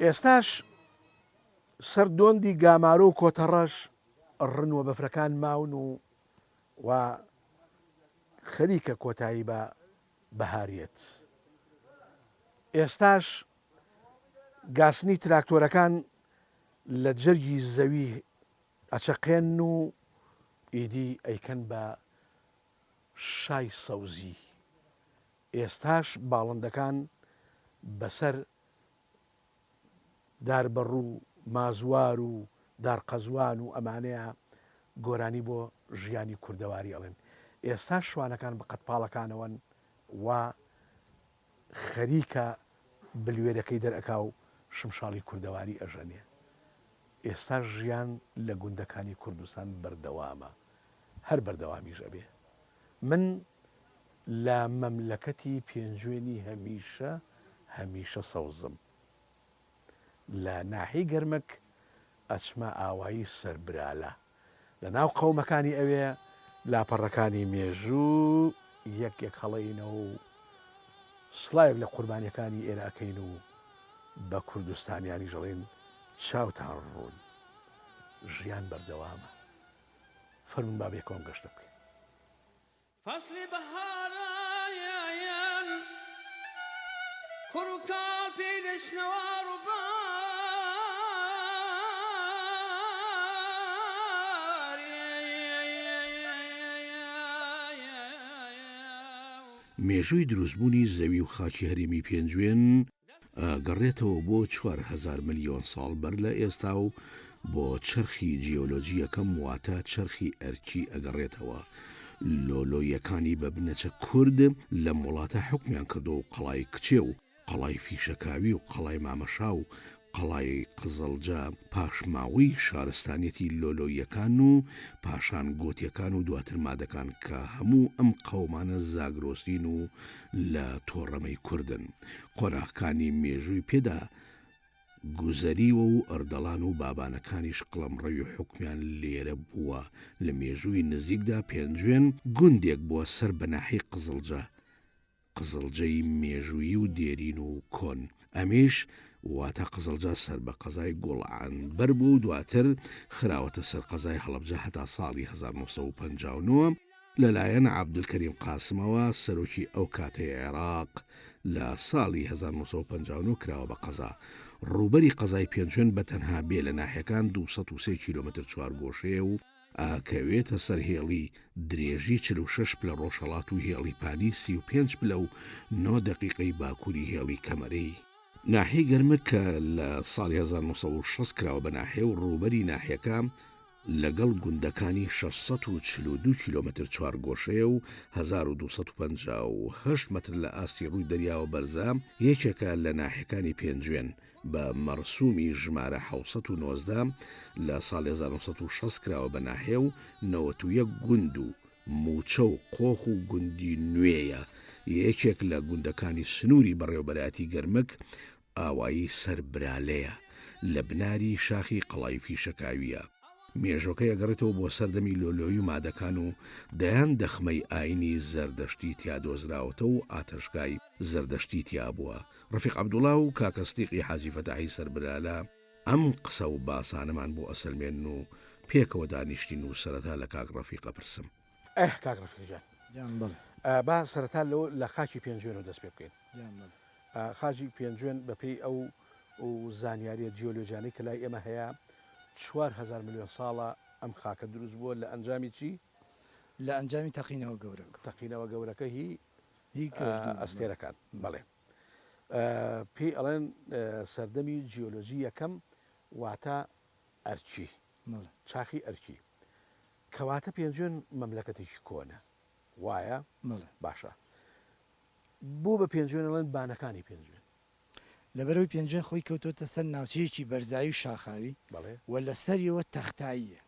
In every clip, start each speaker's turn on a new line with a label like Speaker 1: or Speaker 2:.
Speaker 1: ئێستاش سەر دۆندی گامارۆ و کۆتەڕەش ڕنوە بەفرەکان ماون و و خەریکە کۆتایی بە بەهار یەت. ئێستاش گاسنی تراکتۆرەکان لە جەرگی زەوی ئەچەقێنن و ئیدی ئەیکەن بە شای سەوزی. ئێستاش باڵندەکان بەسەر دار بەڕوو، مازوار و دار قەزوان و ئەمانەیا گۆرانی بۆ ژیانی کوردەواری ئەڵێن. ئێستاش شوانەکان بە قەدپاڵەکانەوەن وا خەریکە بلوێرەکەی دەرئەکا و شمشاڵی کوردەواری ئەژەنێ. ئێستاش ژیان لە گوندەکانی کوردستان بەردەوامە. هەر بەردەوامیش ئەبێ. من لە مەملەکەتی پێنجوێنی هەمیشە هەمیشە سەوزم. لە ناحیەی گەرمک ئەچمە ئاوایی سەربرالە. لە ناو قەومەکانی ئەوێ لاپەڕەکانی مێژوو یەک یەک هەڵەینەوە و سڵاوێک لە قوربانیەکانی ئێرە ئەکەین و بە کوردستانیانیش ئەڵێین چاوتان ڕوون ژیان بەردەوامە. فەرموون با بێکەوە ئەم گەشتە بکەین.
Speaker 2: فەسڵی بەهاران کوڕ و کاڵ پێی دەچنەوە ڕووبار.
Speaker 1: مێژووی دروستبوونی زەوی و خاکی هەرێمی پێنجوێن ئەگەڕێتەوە بۆ 4000 ملیۆن ساڵ بەر لە ئێستا و بۆ چەرخی جیۆلۆجی یەکەم واتە چەرخی ئەرکی ئەگەڕێتەوە. لۆلۆییەکانی بە بنەچە کورد لەم وڵاتە حوکمیان کردووە و قەڵای کچێ و قەڵای فیشەکاوی و قەڵای مامەشا و قەڵای قزڵجە پاشماوەی شارستانیەتی لۆلۆییەکان و پاشان گۆتیەکان و دواتر مادەکان کە هەموو ئەم قەومانە زاگرۆسین و لە تۆڕەمەی کوردن قۆناغکانی مێژووی پێدا گوزەریوە و ئەردەڵان و بابانەکانیش قڵەمڕەوی حوکمیان لێرە بووە لە مێژووی نزیکدا پێنجوێن گوندێک بووە سەر بە ناحیەی قزڵجە قزڵجەی مێژوویی و دێرین و کۆن، ئەمیش واتە قزڵجە سەر بە قەزای گوڵعەنبەر بووە و دواتر خراوەتە سەر قەزای هەڵەبجە هەتا ساڵی 1959 لەلایەن عەبدولکەریم قاسمەوە سەرۆکی ئەو کاتەی عێراق لە ساڵی 1959 کراوە بە قەزا. ڕووبەری قەزای پێنجوێن بە تەنها بێ لە ناحیەکان 203 کیلۆمەتر چوارگۆشەیە و ئەکەوێتە سەر هێڵی درێژی 46 پلە ڕۆژهەڵات و هێڵی پانی 35 پلە و نۆ دەقیقەی باکووری هێڵی کەمەرەی ناحیەی گەرمک کە لە ساڵی 1960 کراوە بە ناحیە و ڕووبەری ناحیەکە لەگەڵ گوندەکانی 642 کیلۆمەتر چوارگۆشەیە و 1258 مەتر لە ئاستی ڕووی دەریاوە بەرزە، یەکێکە لە ناحیەکانی پێنجوێن. بە مەڕسومی ژمارە 719 لە ساڵی 1960 کراوە بە ناحیە و 91 گوند و موچە و قۆخ و گوندی نوێیە، یەکێک لە گوندەکانی سنووری بەڕێوەبەرایەتی گەرمک ئاوایی سەربرالەیە لە بناری شاخی قەڵای فیشەکاوییە. مێژۆکەی ئەگەڕێتەوە بۆ سەردەمی لۆلۆیی و مادەکان و دەیان دەخمەی ئاینی زەردەشتی تیا دۆزراوەتەو و ئاتەشگای زەردەشتی تیا بووە. ڕەفیق عەبدوڵا و کاکە سدیقی حاجی فەتاحی سەربرالە ئەم قسە و باسانەمان بۆ ئەسەلمێنن و پێکەوە دانیشتین و سەرەتا لە کاک ڕەفیق ئەپرسم. ئه کاک ڕەفیق گیان
Speaker 3: گیان بەڵێ.
Speaker 1: با سەرەتا لەو لە خاکی پێنجوێنەوە دەست پێ بکەین.
Speaker 3: گیان بەڵێ.
Speaker 1: خاکی پێنجوێن بە پێی ئەو زانیاریە جیۆلۆجیانەی کە لای ئێمە هەیە 4000 ملیۆن ساڵە ئەم خاکە دروست بووە لە ئەنجامی چی؟
Speaker 3: لە ئەنجامی تەقینەوە گەورەکە.
Speaker 1: تەقینەوە گەورەکە هی
Speaker 3: هی گەردوون.
Speaker 1: ئەستێرەکان بەڵێ. پێی ئەڵێن سەردەمی جیۆلۆجی یەکەم واتە ئەرکی چاخی ئەرکی کەواتە پێنجوێن مەملەکەتێکی کۆنە وایە؟ باشە بۆ بە پێنجوێن ئەڵێن بانەکانی پێنجوێن؟
Speaker 3: لەبەرئەوەی پێنجوێن خۆی کەوتۆتە سەر ناوچەیەکی بەرزایی و شاخاوی و لەسەریەوە تەختاییە.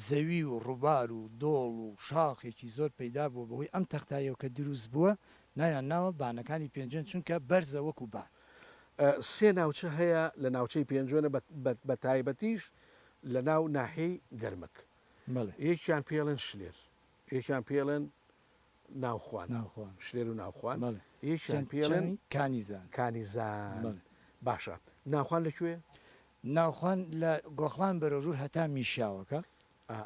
Speaker 3: زەوی و ڕووبار و دۆڵ و شاخێکی زۆر پەیدا بووە بەهۆی ئەم تەختاییەوە کە دروست بووە ناویان ناوە بانەکانی پێنجوێن چونکە بەرزە وەکو بان.
Speaker 1: سێ ناوچە هەیە لە ناوچەی پێنجوێنە بە تایبەتیش لە ناو ناحیەی گەرمک یەکیان پێڵێن شلێر یەکیان پێڵێن ناوخوان شلێر و ناوخوان یەکیان پێڵێن
Speaker 3: کانیزان
Speaker 1: کانیزان. باشە ناوخان لە کوێیە؟
Speaker 3: ناوخان لە گۆخڵان بەرەو ژوور هەتا میشاوەکە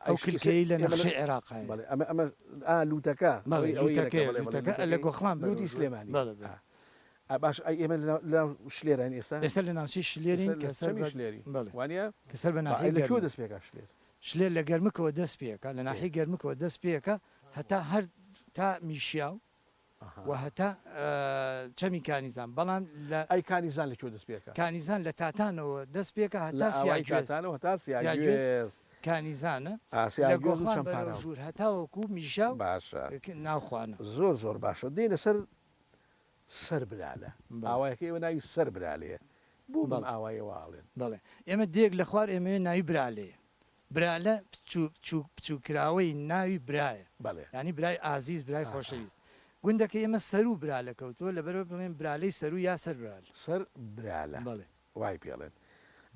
Speaker 3: ئەو کلکەی لە نەخشەی عێراق هەیە.
Speaker 1: بەڵێ ئەمە ئەمە ئا لوتەکە
Speaker 3: بەڵێ لوتەکەیە لوتەکە لە گۆخڵان بەرەو
Speaker 1: لوتی سلێمانی بەڵێ بەڵێ باش ئەی ئێمە لە ناو شلێرین ئێستا؟
Speaker 3: ئێستا لە ناوچەی شلێرین کە سەر
Speaker 1: بە شلێری
Speaker 3: بەڵێ
Speaker 1: وانە
Speaker 3: کە سەر بە ناحیەی
Speaker 1: لە کوێ دەست پێکا شلێر؟
Speaker 3: شلێر لە گەرمکەوە دەست پێکا لە ناحیەی گەرمکەوە دەست پێکا هەتا هەر تا میشیاو و هەتا چەمی کانیزان بەڵام لە.
Speaker 1: ئەی کانیزان لە کوێ دەست پێکا؟
Speaker 3: کانیزان لە تاتانەوە دەست پێکا هەتا
Speaker 1: لە ئاوایی
Speaker 3: سیاگوێز.
Speaker 1: تاتانەوە هەتا
Speaker 3: سیاگوێز
Speaker 1: سیاگوێز.
Speaker 3: کانیزانە
Speaker 1: ئا
Speaker 3: لە
Speaker 1: سیاگوێز و
Speaker 3: گۆخڵان بەرەو
Speaker 1: چەمپاراو.
Speaker 3: ژوور هەتاوەکو میشاو
Speaker 1: باشە.
Speaker 3: ناوخوانە.
Speaker 1: زۆر زۆر باشە دێینە سەر سەر برالە.
Speaker 3: بەڵێ.
Speaker 1: ئاوایەکەی ئێوە ناوی سەر برالەیە. بۆ بەم
Speaker 3: بەڵێ.
Speaker 1: ئاوایە وا ئەڵێن؟
Speaker 3: بەڵێ. ئێمە دێیەک لە خوار ئێمەیە ناوی برالەیە. برالە بچوک چوک بچوککراوەی ناوی برایە
Speaker 1: بەڵێ.
Speaker 3: یانی برای ئازیز برای
Speaker 1: ئا ئا.
Speaker 3: خۆشەویست گوندەکەی ئێمە سەروو برالە کەوتووە لەبەرئەوە پێڵێن برالەی سەروو یا سەر برالە.
Speaker 1: سەر برالە
Speaker 3: بەڵێ.
Speaker 1: وای پێڵێن.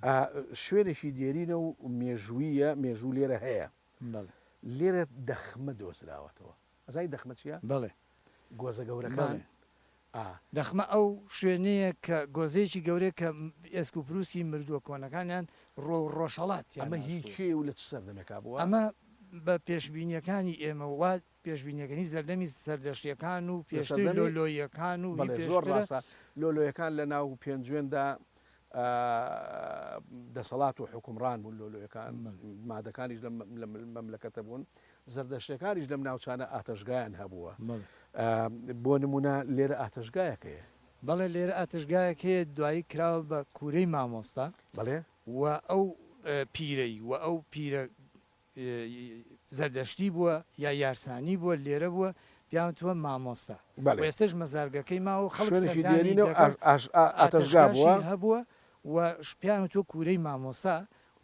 Speaker 1: ئا شوێنێکی دێرینە و مێژووییە مێژوو لێرە هەیە.
Speaker 3: بەڵێ.
Speaker 1: لێرە دەخمە دۆزراوەتەوە. ئەزانی دەخمە چییە؟
Speaker 3: بەڵێ.
Speaker 1: گۆزە گەورەکان
Speaker 3: بەڵێ.
Speaker 1: ئا.
Speaker 3: دەخمە ئەو شوێنەیە کە گۆزەیەکی گەورەیە کە ئێسک و پروسکی مردووە کۆنەکانیان ڕوەو ڕۆژهەڵاتیان
Speaker 1: ئەمە هی
Speaker 3: ناشتووە.
Speaker 1: کێیە و لە چ سەردەمێکا بووە؟
Speaker 3: ئەمە بە پێشبینییەکانی ئێمە وا پێشبینییەکەنی زەردەمی سەردەشتییەکان و
Speaker 1: لە
Speaker 3: پێشتر
Speaker 1: سەردەمی
Speaker 3: لۆلۆییەکان و هی
Speaker 1: بەڵێ زۆر
Speaker 3: پێشترە.
Speaker 1: ڕاستە لۆلۆیەکان لە ناو پێنجوێندا دەسەڵات و حوکمڕان بوون لۆلۆیەکان
Speaker 3: بەڵێ.
Speaker 1: مادەکانیش لەم لەم مەملەکەتە بوون زەردەشتیەکانیش لەم ناوچانە ئاتەشگایان هەبووە.
Speaker 3: بەڵێ.
Speaker 1: بۆ نموونە لێرە ئاتەشگایەک هەیە.
Speaker 3: بەڵێ لێرە ئاتەشگایەک هەیە دوایی کراوە بە کوورەی مامۆستا.
Speaker 1: بەڵێ.
Speaker 3: و ئەو پیرەی و ئەو پیرە زەردەشتی بووە یا یارسانی بووە لێرە بووە پێیان وتووە مامۆستا.
Speaker 1: بەڵێ.
Speaker 3: و ئێستەش مەزارگەکەی ماوە و خەڵک
Speaker 1: شوێنێکی
Speaker 3: سەردانی
Speaker 1: دێرینە و
Speaker 3: دەکەن.
Speaker 1: ئاتەشگا بووە.
Speaker 3: ئاتەشگاشی هەبووە و پێیان وتووە کوورەی مامۆستا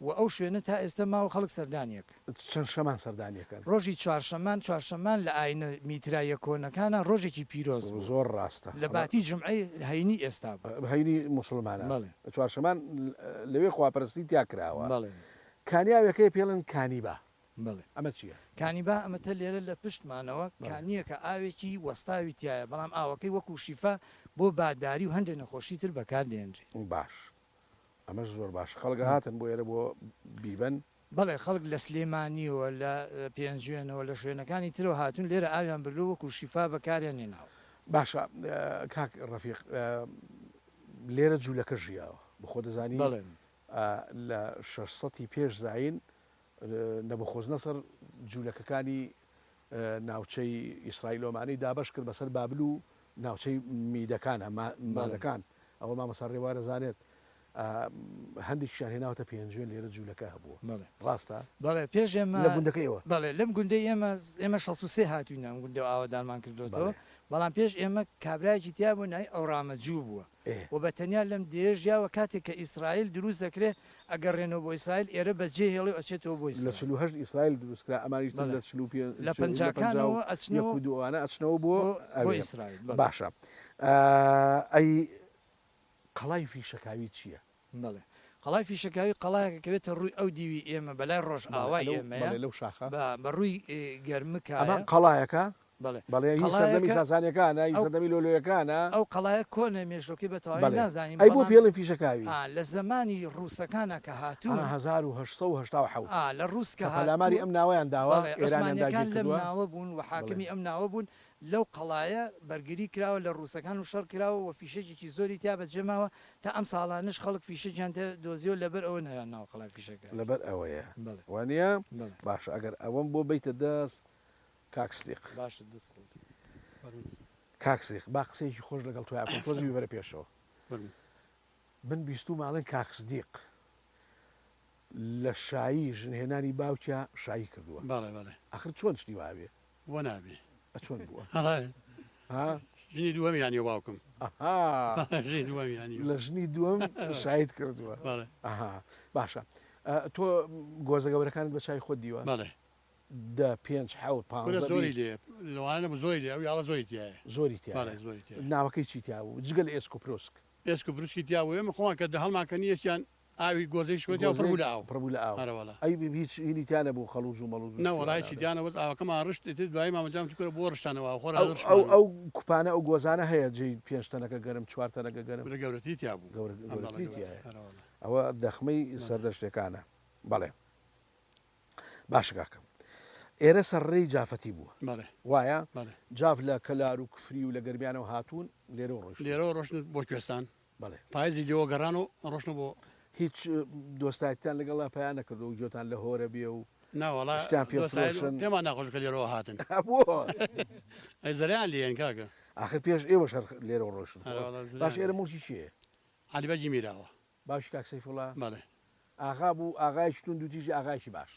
Speaker 3: و ئەو شوێنە تا ئێستا ماوە خەڵک سەردانی ئەکەن.
Speaker 1: چەند شەمان سەردانی ئەکەن؟
Speaker 3: ڕۆژی چوارشەمان، چوارشەمان لە ئاینە میتراییە کۆنەکانا ڕۆژێکی پیرۆز بووە.
Speaker 1: زۆر ڕاستە.
Speaker 3: لە باتی جومعەی هەینی ئێستا بوو.
Speaker 1: هەینی موسڵمانان.
Speaker 3: بەڵێ.
Speaker 1: چوارشەمان لەوێ خواپەرستی تیا کراوە.
Speaker 3: بەڵێ.
Speaker 1: کانیاوێک هەیە پێی ئەڵێن کانیبا.
Speaker 3: بەڵێ.
Speaker 1: ئەمە چییە؟
Speaker 3: کانیبا ئەمەتە لێرە لە پشتمانەوە
Speaker 1: بەڵێ.
Speaker 3: کانییەکە ئاوێکی وەستاوی تیایە بەڵام ئاوەکەی وەکوو شیفا بۆ باداری و هەندێ نەخۆشی تر بەکار دێنرێ.
Speaker 1: باش. ئەمەش زۆر باشە خەڵک ئەهاتن بۆ ئێرە بۆ بیبەن؟
Speaker 3: بەڵێ خەڵک لە سلێمانیەوە لە پێنجوێنەوە لە شوێنەکانی ترەوە هاتوون لێرە ئاویان بردووە وەکو شیفا بەکاریان هێناوە.
Speaker 1: باشە کاک ڕەفیق لێرە جولەکە ژیاوە بەخۆ دەزانی
Speaker 3: بەڵێ.
Speaker 1: لە 600 ی پێش زایین نەبوخۆزنەسڕ جولەکەکانی ناوچەی ئیسرائیل ئۆمانی دابەش کرد بەسەر بابل و ناوچەی میدەکانە، مادەکان، ئەوە مامۆستا ڕێوار ئەزانێت، هەندێکیشیان هێناوەتە پێنجوێن لێرە جوولەکە هەبووە، ڕاستە؟
Speaker 3: بەڵێ پێش ئێمە
Speaker 1: لە گوندەکەی ئێوە؟
Speaker 3: بەڵێ لەم گوندەی ئێمە، ئێمە 63 هاتووینە ئەم گوندە و ئاوەدانمان کردۆتەوە، بەڵام پێش ئێمە کابرایەکی تیا بوو ناوی ئەورامە جوو بووە، و بە تەنیا لەم دێیە ژیاوە، کاتێک کە ئیسرائیل دروست دەکرێ ئەگەڕێنەوە بۆ ئیسرائیل، ئێرە بە جێ هێڵێ و ئەچێتەوە بۆ
Speaker 1: لە
Speaker 3: ئیسرائیل.
Speaker 1: 48 ئیسرائیل دروست کرا، ئەمانیش تر
Speaker 3: بەڵێ.
Speaker 1: لە چل و پێ
Speaker 3: لە
Speaker 1: لە پەنجا و
Speaker 3: پەنجاکانەوە
Speaker 1: یەک
Speaker 3: ئەچنەوە
Speaker 1: و دوو ئەوانە ئەچنەوە بۆ
Speaker 3: بۆ بۆ
Speaker 1: ئەوێ.
Speaker 3: ئیسرائیل. بەڵێ.
Speaker 1: باشە ئەی قەڵای فیشەکاوی چییە؟
Speaker 3: بەڵێ. قەڵای فیشەکاوی قەڵایەکە کەوێتە ڕووی ئەو دیوی ئێمە بە لای
Speaker 1: بەڵێ
Speaker 3: ڕۆژئاوای
Speaker 1: لەو
Speaker 3: ئێمەیە
Speaker 1: بەڵێ لەو شاخە.
Speaker 3: بە بە ڕووی
Speaker 1: ئەمە
Speaker 3: گەرمکایە.
Speaker 1: قەڵایەکە؟
Speaker 3: بەڵێ.
Speaker 1: بەڵێ هی سەردەمی
Speaker 3: قەڵایەکە
Speaker 1: ساسانیەکانە، هی
Speaker 3: ئەو
Speaker 1: سەردەمی لۆلۆیەکانە.
Speaker 3: ئەو قەڵایە کۆنە مێژووەکەی بە تەواوی
Speaker 1: بەڵێ.
Speaker 3: نازانین
Speaker 1: ئەی بۆ
Speaker 3: بەڵام
Speaker 1: پێڵێن فیشەکاوی؟
Speaker 3: ئا لە زەمانی ڕووسەکانا کە
Speaker 1: ئا
Speaker 3: هاتوون.
Speaker 1: 1887
Speaker 3: ئا لە ڕووس کە
Speaker 1: کە پەلاماری
Speaker 3: هاتوون
Speaker 1: ئەم ناوەیان داوە،
Speaker 3: بەڵێ
Speaker 1: ئێرانیان داگیر
Speaker 3: عوسمانیەکان لەم
Speaker 1: کردووە.
Speaker 3: ناوە بوون و
Speaker 1: بەڵێ.
Speaker 3: حاکمی ئەم ناوە بوون لەو قەڵایە بەرگری کراوە لە ڕووسەکان و شەڕ کراوە و فیشەکێکی زۆری تیا بەجێ ماوە تا ئەم ساڵانەش خەڵک فیشەکیان تێ دۆزیەوە لەبەر ئەوە ناویان ناوە قەڵای فیشەکاوی.
Speaker 1: لەبەر ئەوەیە.
Speaker 3: بەڵێ.
Speaker 1: وانیە؟
Speaker 3: بەڵێ.
Speaker 1: باشە ئەگەر ئەوەم بۆ بەیتە دەست کاک سدیق.
Speaker 3: باشە دەست خۆش.
Speaker 4: فەرموو.
Speaker 1: کاک سدیق با قسەیەکی خۆش لەگەڵ تۆیا بکەم تۆزی بیبەرە پێشەوە.
Speaker 4: فەرموو.
Speaker 1: من بیستوومە ئەڵێن کاک سدیق لە شایی ژنهێنانی باوکیا شایی کردووە.
Speaker 4: بەڵێ بەڵێ.
Speaker 1: ئاخر چۆن شتی وا ئەبێ؟
Speaker 4: بۆ نابێ؟
Speaker 1: ئەچۆن بووە؟
Speaker 4: ئەڵێ
Speaker 1: ها؟
Speaker 4: ژنی دووەمی یانی باوکم.
Speaker 1: ئەها.
Speaker 4: ژنی دووەمی یانی.
Speaker 1: لە ژنی دووەم شاییت کردووە.
Speaker 4: بەڵێ.
Speaker 1: ئەها باشە تۆ گۆزە گەورەکانت بە چاوی خۆت دیوە؟
Speaker 4: بەڵێ.
Speaker 1: دە، پێنج، حەوت،
Speaker 4: کورە
Speaker 1: پانزە،
Speaker 4: زۆری
Speaker 1: 20.
Speaker 4: لێیە لەوانە نەبوو زۆری لێیە ئەو یاڵە زۆری تیایە.
Speaker 1: زۆری تیایە.
Speaker 4: بەڵێ زۆری تیایە.
Speaker 1: ناوەکەی چی تیا بوو جگە لە ئێسک و پروسک؟
Speaker 4: ئێسک و پروسکی تیا بوو ئێمە خۆمان کە هەڵمان کەنی یەکیان. ئاوی گۆزەی شکۆتیا پڕ بوو لە ئاو.
Speaker 1: پڕ بوو لە ئاو.
Speaker 4: ئەرە وەڵا.
Speaker 1: ئەی هیچ هینی تیا نەبوو خەڵوز و مەڵوز و
Speaker 4: نە
Speaker 1: شتی
Speaker 4: وەڵا
Speaker 1: وا
Speaker 4: هیچی
Speaker 1: نەبێ.
Speaker 4: تیا نەبوو بەس ئاوەکەمان ڕشت ئیتر دوایی مامە جان وتی کورە بۆ ڕشتانەوە ئاو خۆ
Speaker 1: ئەو
Speaker 4: ڕشتمان.
Speaker 1: ئەو ئەو کوپانە ئەو گۆزانە هەیە جێی پێنج تەنەکە گەرم چوار تەنەکە گەرم؟
Speaker 4: کورە گەورەتری تیا بوو.
Speaker 1: گەورە
Speaker 4: ئەم بەڵێ
Speaker 1: گەورەتری
Speaker 4: گەورەتر
Speaker 1: تیایە.
Speaker 4: ئەرە وەڵا.
Speaker 1: ئەوە دەخمەی
Speaker 4: بەڵێ.
Speaker 1: سەردەشتێکانە. بەڵێ. باشە کاکە. ئێرە سەر ڕێی جافەتی بووە.
Speaker 4: بەڵێ.
Speaker 1: وایە؟
Speaker 4: بەڵێ.
Speaker 1: جاف لە کەلار و کفری و لە گەرمیانەوە هاتوون لێرەوە ڕۆیشتوون.
Speaker 4: لێرەوە ڕۆشتن بۆ کوێستان.
Speaker 1: بەڵێ.
Speaker 4: پایزی لێوە گەڕان و ڕۆشتن بۆ.
Speaker 1: هیچ دۆستایەتیتان لەگەڵا پەیا نەکردووە و گوێتان لە هۆرە بێ و
Speaker 4: نا وەڵا
Speaker 1: شتیان پێ
Speaker 4: دۆستایەتی
Speaker 1: بفرۆشن؟
Speaker 4: پێمان ناخۆش کە لێرەوە هاتن.
Speaker 1: بۆ؟
Speaker 4: ئەی زەرەیان لێیەن کاکە.
Speaker 1: ئاخر پێش ئێوەش هەر لێرەوە ڕۆیشتن خۆ.
Speaker 4: ئەرێ وەڵا
Speaker 1: باشە
Speaker 4: زەرەیان
Speaker 1: ئێرە
Speaker 4: لێیەن.
Speaker 1: موڵکی کێیە؟
Speaker 4: عەلی بەگی میراوە.
Speaker 1: باوکی کاک سەیفوڵا؟
Speaker 4: بەڵێ.
Speaker 1: ئاغا بوو، ئاغایەکی توندوتیژی ئاغایەکی باش.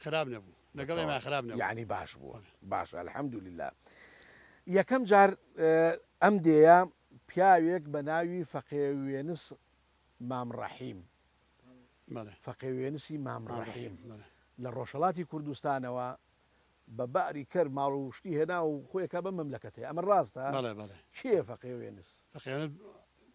Speaker 4: خراپ نەبوو. لەگەڵ ئێمە خراپ نەبوو.
Speaker 1: یەعنی باش بووە.
Speaker 4: بەڵێ.
Speaker 1: باشە الحمدللە. یەکەم جار ئەم دێیە پیاوێک بە ناوی فەقێ وێنس مام ڕەحیم،
Speaker 4: بەڵێ.
Speaker 1: فەقێ وێنسی مام
Speaker 4: مام
Speaker 1: ڕەحیم
Speaker 4: ڕەحیم، بەڵێ.
Speaker 1: لە ڕۆژهەڵاتی کوردستانەوە بە باری کەر ماڵ و شتی هێنا و خۆی ئەکا بەم مەملەکەتەیە. ئەمە ڕاستە؟
Speaker 4: بەڵێ بەڵێ.
Speaker 1: کێیە فەقێ وێنس؟
Speaker 4: فەقێ وێنس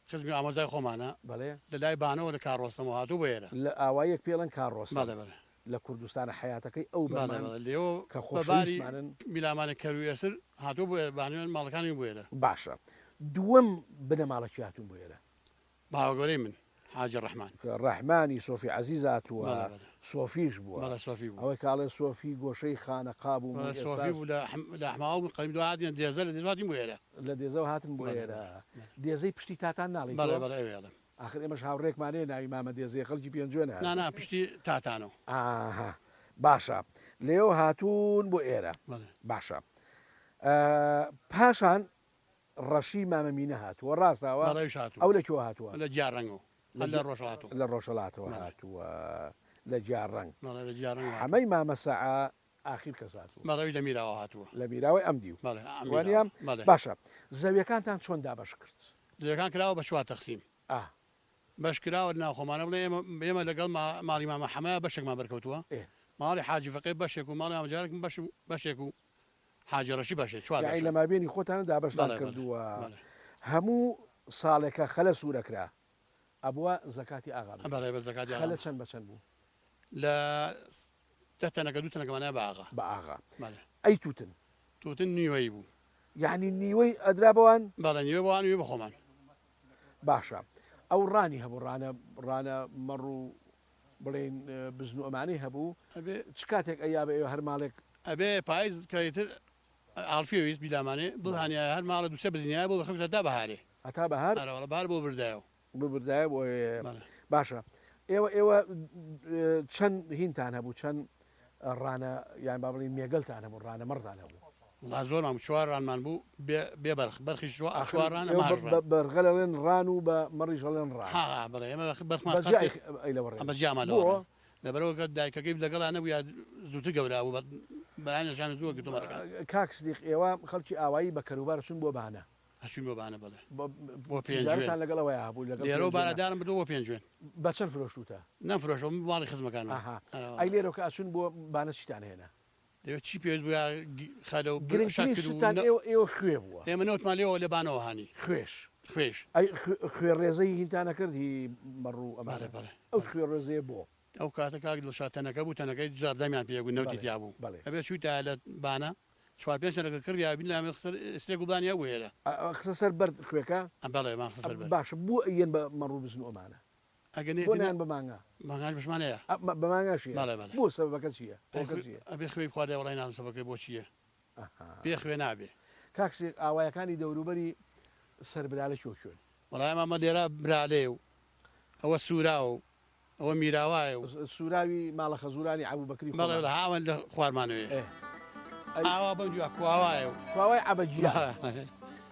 Speaker 4: خزمی ئامۆزای خۆمانە.
Speaker 1: بەڵێ.
Speaker 4: لە لای بانەوە لە کاڕۆستەمەوە هاتووە بۆ ئێرە.
Speaker 1: لە ئاواییەک پێی ئەڵێن کاڕۆستەم.
Speaker 4: بەڵێ بەڵێ.
Speaker 1: لە کوردستانە حەیاتەکەی ئەو
Speaker 4: بەڵێ
Speaker 1: بەرمان
Speaker 4: بەڵێ لێوە
Speaker 1: کە
Speaker 4: بە باری
Speaker 1: خۆشەویستمانن.
Speaker 4: میلامانە کەر و ئێسر هاتووە بۆ ئێرە بانوێن ماڵەکانی بۆ ئێرە.
Speaker 1: باشە دووەم بنەماڵە کێ هاتوون بۆ ئێرە؟
Speaker 4: باوەگەورەی من حاجی ڕەحمان.
Speaker 1: کە ڕەحمانی سۆفی عەزیز هاتووە
Speaker 4: بەڵێ بەڵێ.
Speaker 1: سۆفیش بووە.
Speaker 4: بەڵێ سۆفی بوو.
Speaker 1: ئەوەی کە ئەڵێ سۆفی گۆشەی خانەقا بووم و
Speaker 4: بەڵێ سۆفی
Speaker 1: ئێستاش.
Speaker 4: بوو لە لە ئەحماوە بوو قەدیم دوای هاتینە دێزە لە دێزە هاتین بۆ ئێرە.
Speaker 1: لە دێزەوە هاتن بۆ
Speaker 4: بەڵێ
Speaker 1: ئێرە.
Speaker 4: بەڵێ بەڵێ.
Speaker 1: دێزەی پشتی تاتان ناڵێی تۆ؟
Speaker 4: بەڵێ بەڵێ ئەوێ ئەڵێم.
Speaker 1: ئاخر ئێمەش هاوڕێکمان هەیە ناوی مامە دێزەیە خەڵکی پێنجوێنە.
Speaker 4: نا نا پشتی تاتانەوە.
Speaker 1: ئاها باشە لێوە هاتوون بۆ ئێرە.
Speaker 4: بەڵێ.
Speaker 1: باشە پاشان ڕەشی مامە مینە هاتووە ڕاستە ئەوە؟
Speaker 4: بەڵێ ئەویش هاتووە.
Speaker 1: ئەو لە کوێوە هاتووە؟
Speaker 4: لە گیاڕەنگەوە. هەر لە ڕۆژهەڵاتەوە.
Speaker 1: لە ڕۆژهەڵاتەوە
Speaker 4: بەڵێ.
Speaker 1: هاتووە لە گیاڕەنگ.
Speaker 4: بەڵێ لە گیاڕەنگەوە هاتووە.
Speaker 1: حەمەی مامە سەعە ئاخیر کەس هاتووە.
Speaker 4: بەڵێ ئەویش لە میراوە هاتووە.
Speaker 1: لە میراوەی ئەم دیو.
Speaker 4: بەڵێ ئەم
Speaker 1: وانییە؟
Speaker 4: میراوە. بەڵێ.
Speaker 1: باشە زەویەکانتان چۆن دابەش کرد؟
Speaker 4: زەویەکان کراوە بە چوار تەقسیم.
Speaker 1: ئا.
Speaker 4: بەش کراوە لە ناوخۆمانە بڵێ ئێمە ئێمە لەگەڵ ماڵی مامە حەمە بەشێکمان بەرکەوتووە.
Speaker 1: ئێ.
Speaker 4: ماڵی حاجی فەقێ بەشێک و ماڵی مامە جارک بەش بەشێک و حاجی ڕەشی بەشێک چوار
Speaker 1: یەعنی
Speaker 4: بەشە.
Speaker 1: لە مابێنی خۆتانە دابەشتان
Speaker 4: بەڵێ بەڵێ
Speaker 1: کردووە.
Speaker 4: بەڵێ.
Speaker 1: هەموو ساڵێکە خەلە سوورەکرا ئەبووە زەکاتی ئاغا بدرێ.
Speaker 4: بەڵێ بە زەکاتی ئاغا.
Speaker 1: خەلە چەند بە چەند بوو؟
Speaker 4: لە دە تەنەکە دوو تەنەکەمان ئەیا بە ئاغا.
Speaker 1: بە ئاغا.
Speaker 4: بەڵێ.
Speaker 1: ئەی تووتن؟
Speaker 4: تووتن نیوەی بوو.
Speaker 1: یەعنی نیوەی ئەدرا بەوان؟
Speaker 4: بەڵێ نیوەی بەوان نیوەی بە خۆمان.
Speaker 1: باشە ئەو ڕانی هەبوو ڕانە ڕانە مەڕ و بڵێین بزن و ئەمانەی هەبوو
Speaker 4: ئەبێ.
Speaker 1: چ کاتێک ئەیا بە ئێوە هەر ماڵێک؟
Speaker 4: ئەبێ پایز کە ئیتر ئاڵفی ویست بیلامانێ بڵهانیایە هەر ماڵە دوو سێ بزنیایە بۆ بەخێو هەتا بەهارێ.
Speaker 1: هەتا بەهار؟
Speaker 4: ئەرە وەڵا بەهار بۆ بردایەوە.
Speaker 1: ببردایە بۆ
Speaker 4: بەڵێ.
Speaker 1: باشە ئێوە ئێوە چەند هینتان هەبوو چەند ڕانە یان با بڵێین مێگەلتان هەبوو ڕانە مەڕتان هەبوو؟
Speaker 4: وەڵا زۆرمان بوو چوار ڕانمان بوو بێ بێ بەرخ بەرخیش چوار
Speaker 1: ئاخر
Speaker 4: چوار ڕان
Speaker 1: ئێوە
Speaker 4: ئەمە
Speaker 1: بە
Speaker 4: هەشت
Speaker 1: بە
Speaker 4: ڕان.
Speaker 1: بەرغەل ئەڵێن ڕان و بە مەڕیش ئەڵێن ڕان.
Speaker 4: ها ها بەڵێ ئێمە بەرخمان
Speaker 1: بە جیا
Speaker 4: قەتێک
Speaker 1: ئەی لەوەڕێن
Speaker 4: بە جیامان
Speaker 1: بۆ؟
Speaker 4: لەوەڕێن لەبەرئەوە کە دایکەکەی لەگەڵا نەبوو یا زووتر گەورە بوو بە بەیانیان ژیان زووە گرتووە مەڕەکان.
Speaker 1: کاک سدیق ئێوە خەڵکی ئاوایی بە کەروبار چوون بۆ بانە.
Speaker 4: ئەچووین بۆ بانە بەڵێ. بۆ پێنجوێن.
Speaker 1: تیجارەتان لەگەڵ ئەوەیا هەبوو لەگەڵ
Speaker 4: لێرەوە
Speaker 1: پێنجوێنا.
Speaker 4: بارەدارم بردووە بۆ پێنجوێن.
Speaker 1: بە چەند فرۆشتووتە؟
Speaker 4: نەمفرۆشتووە من ماڵی خزمەکانمە.
Speaker 1: ئەها
Speaker 4: ئەرێ
Speaker 1: ئەی
Speaker 4: وەڵا.
Speaker 1: لێرەوە کە ئەچوون بۆ بانە چیتان هێنا؟
Speaker 4: لەوێ چی پێویست بوو یا خەلە و
Speaker 1: گرنگترین
Speaker 4: شەکر و
Speaker 1: شتتان
Speaker 4: نە
Speaker 1: ئێوە ئێوە خوێ بووە.
Speaker 4: ئێمە نەوتمان لێوە لە بانەوە هانی.
Speaker 1: خوێش.
Speaker 4: خوێش.
Speaker 1: ئەی خوێ ڕێزەی هینتان ئەکرد هی مەڕ و
Speaker 4: بەڵێ
Speaker 1: ئەمانە؟
Speaker 4: بەڵێ
Speaker 1: ئەو
Speaker 4: بەڵێ.
Speaker 1: خوێ ڕێزەیە بۆ؟
Speaker 4: ئەو کاتە کاک دڵشاد تەنەکە بوو تەنەکەی زەردەمیان پێ بوو نەوتی
Speaker 1: بەڵێ
Speaker 4: تیا بوو.
Speaker 1: بەڵێ.
Speaker 4: ئەبێ چوویتایە لە بانە چوار پێنج تەنەکە کڕیا بین لام خسە سێ گوڵدانی هەبوو ئێرە.
Speaker 1: خسە سەر بەرد خوێکە؟
Speaker 4: بەڵێ مان خسە سەر بەرد.
Speaker 1: باشە بۆ ئەیەن بە مەڕ و بزن و ئەمانە؟
Speaker 4: ئەگەر
Speaker 1: بۆ
Speaker 4: نەیەتی
Speaker 1: نایەن بە مانگا؟
Speaker 4: مانگاش بەشمان هەیە.
Speaker 1: بە مانگاش هەیە؟
Speaker 4: بەڵێ بەڵێ.
Speaker 1: بۆ سەبەبەکە چییە؟ هۆکەر چییە؟
Speaker 4: ئەبێ خوێی بخواردایە وەڵای نازانم سەبەبەکەی بۆ چییە؟ بێ خوێ نابێ.
Speaker 1: کاک سیق ئاوایەکانی دەوروبەری سەربرالە کوێ کوێن؟
Speaker 4: وەڵای مامە لێرە برالەیە و ئەوە سووراوە و ئەوە میراوایە و.
Speaker 1: سوراوی ماڵە خەزورانی عەبوبەکری
Speaker 4: بەڵێ
Speaker 1: خۆمان.
Speaker 4: بەڵێ هاوەن لە خوارمانەوەیە.
Speaker 1: ئێ ئەی.
Speaker 4: ئاوا بەم دیوە کواوایە و.
Speaker 1: کواوای عەبە گیان.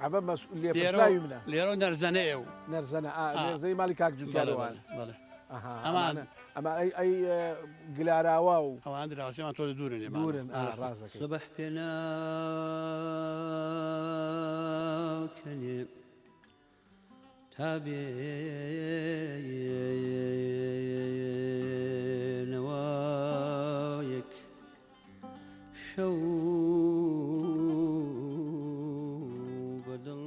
Speaker 1: عەبە مەسئول لێپرسراوی منە.
Speaker 4: لێرەو نەرزەنەیە و.
Speaker 1: نەرزەنە ئا نەرزەنەی ماڵی کاک جوتیار
Speaker 4: بەڵێ
Speaker 1: ئەوان.
Speaker 4: بەڵێ بەڵێ.
Speaker 1: ئەها
Speaker 4: ئەمان.
Speaker 1: ئەمانە ئەمە ئەی ئەی گلاراوا و.
Speaker 4: ئەوان دراوسێمان تۆزێ دوورن لێمانەوە.
Speaker 1: دوورن ئا ڕاست دەکەی.
Speaker 2: سبح پێ ناکەنێ. تا بێ نەوایەک شەو بە دڵ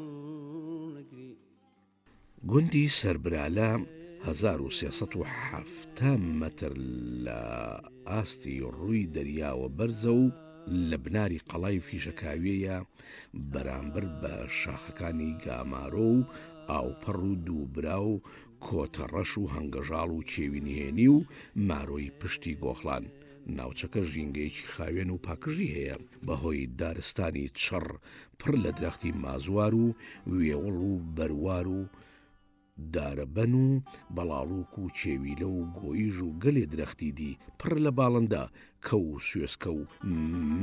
Speaker 2: نەگری.
Speaker 1: گوندی سەربرالە 1370 مەتر لە ئاستی ڕووی دەریاوە بەرزە و لە بناری قەڵای فیشەکاویەیە بەرامبەر بە شاخەکانی گامارۆ و ئاوپەڕ و دووبرا و کۆتەڕەش و هەنگەژاڵ و کێوی نهێنی و مارۆی پشتی گۆخڵان. ناوچەکە ژینگەیەکی خاوێن و پاکژی هەیە بەهۆی دارستانی چڕ پڕ لە درەختی مازوار و وێوڵ و بەروار و دارەبەن و بەڵاڵوک و کێویلە و گۆیژ و گەلێ درەختی دی پڕ لە باڵندە، کەو و سوێسکە و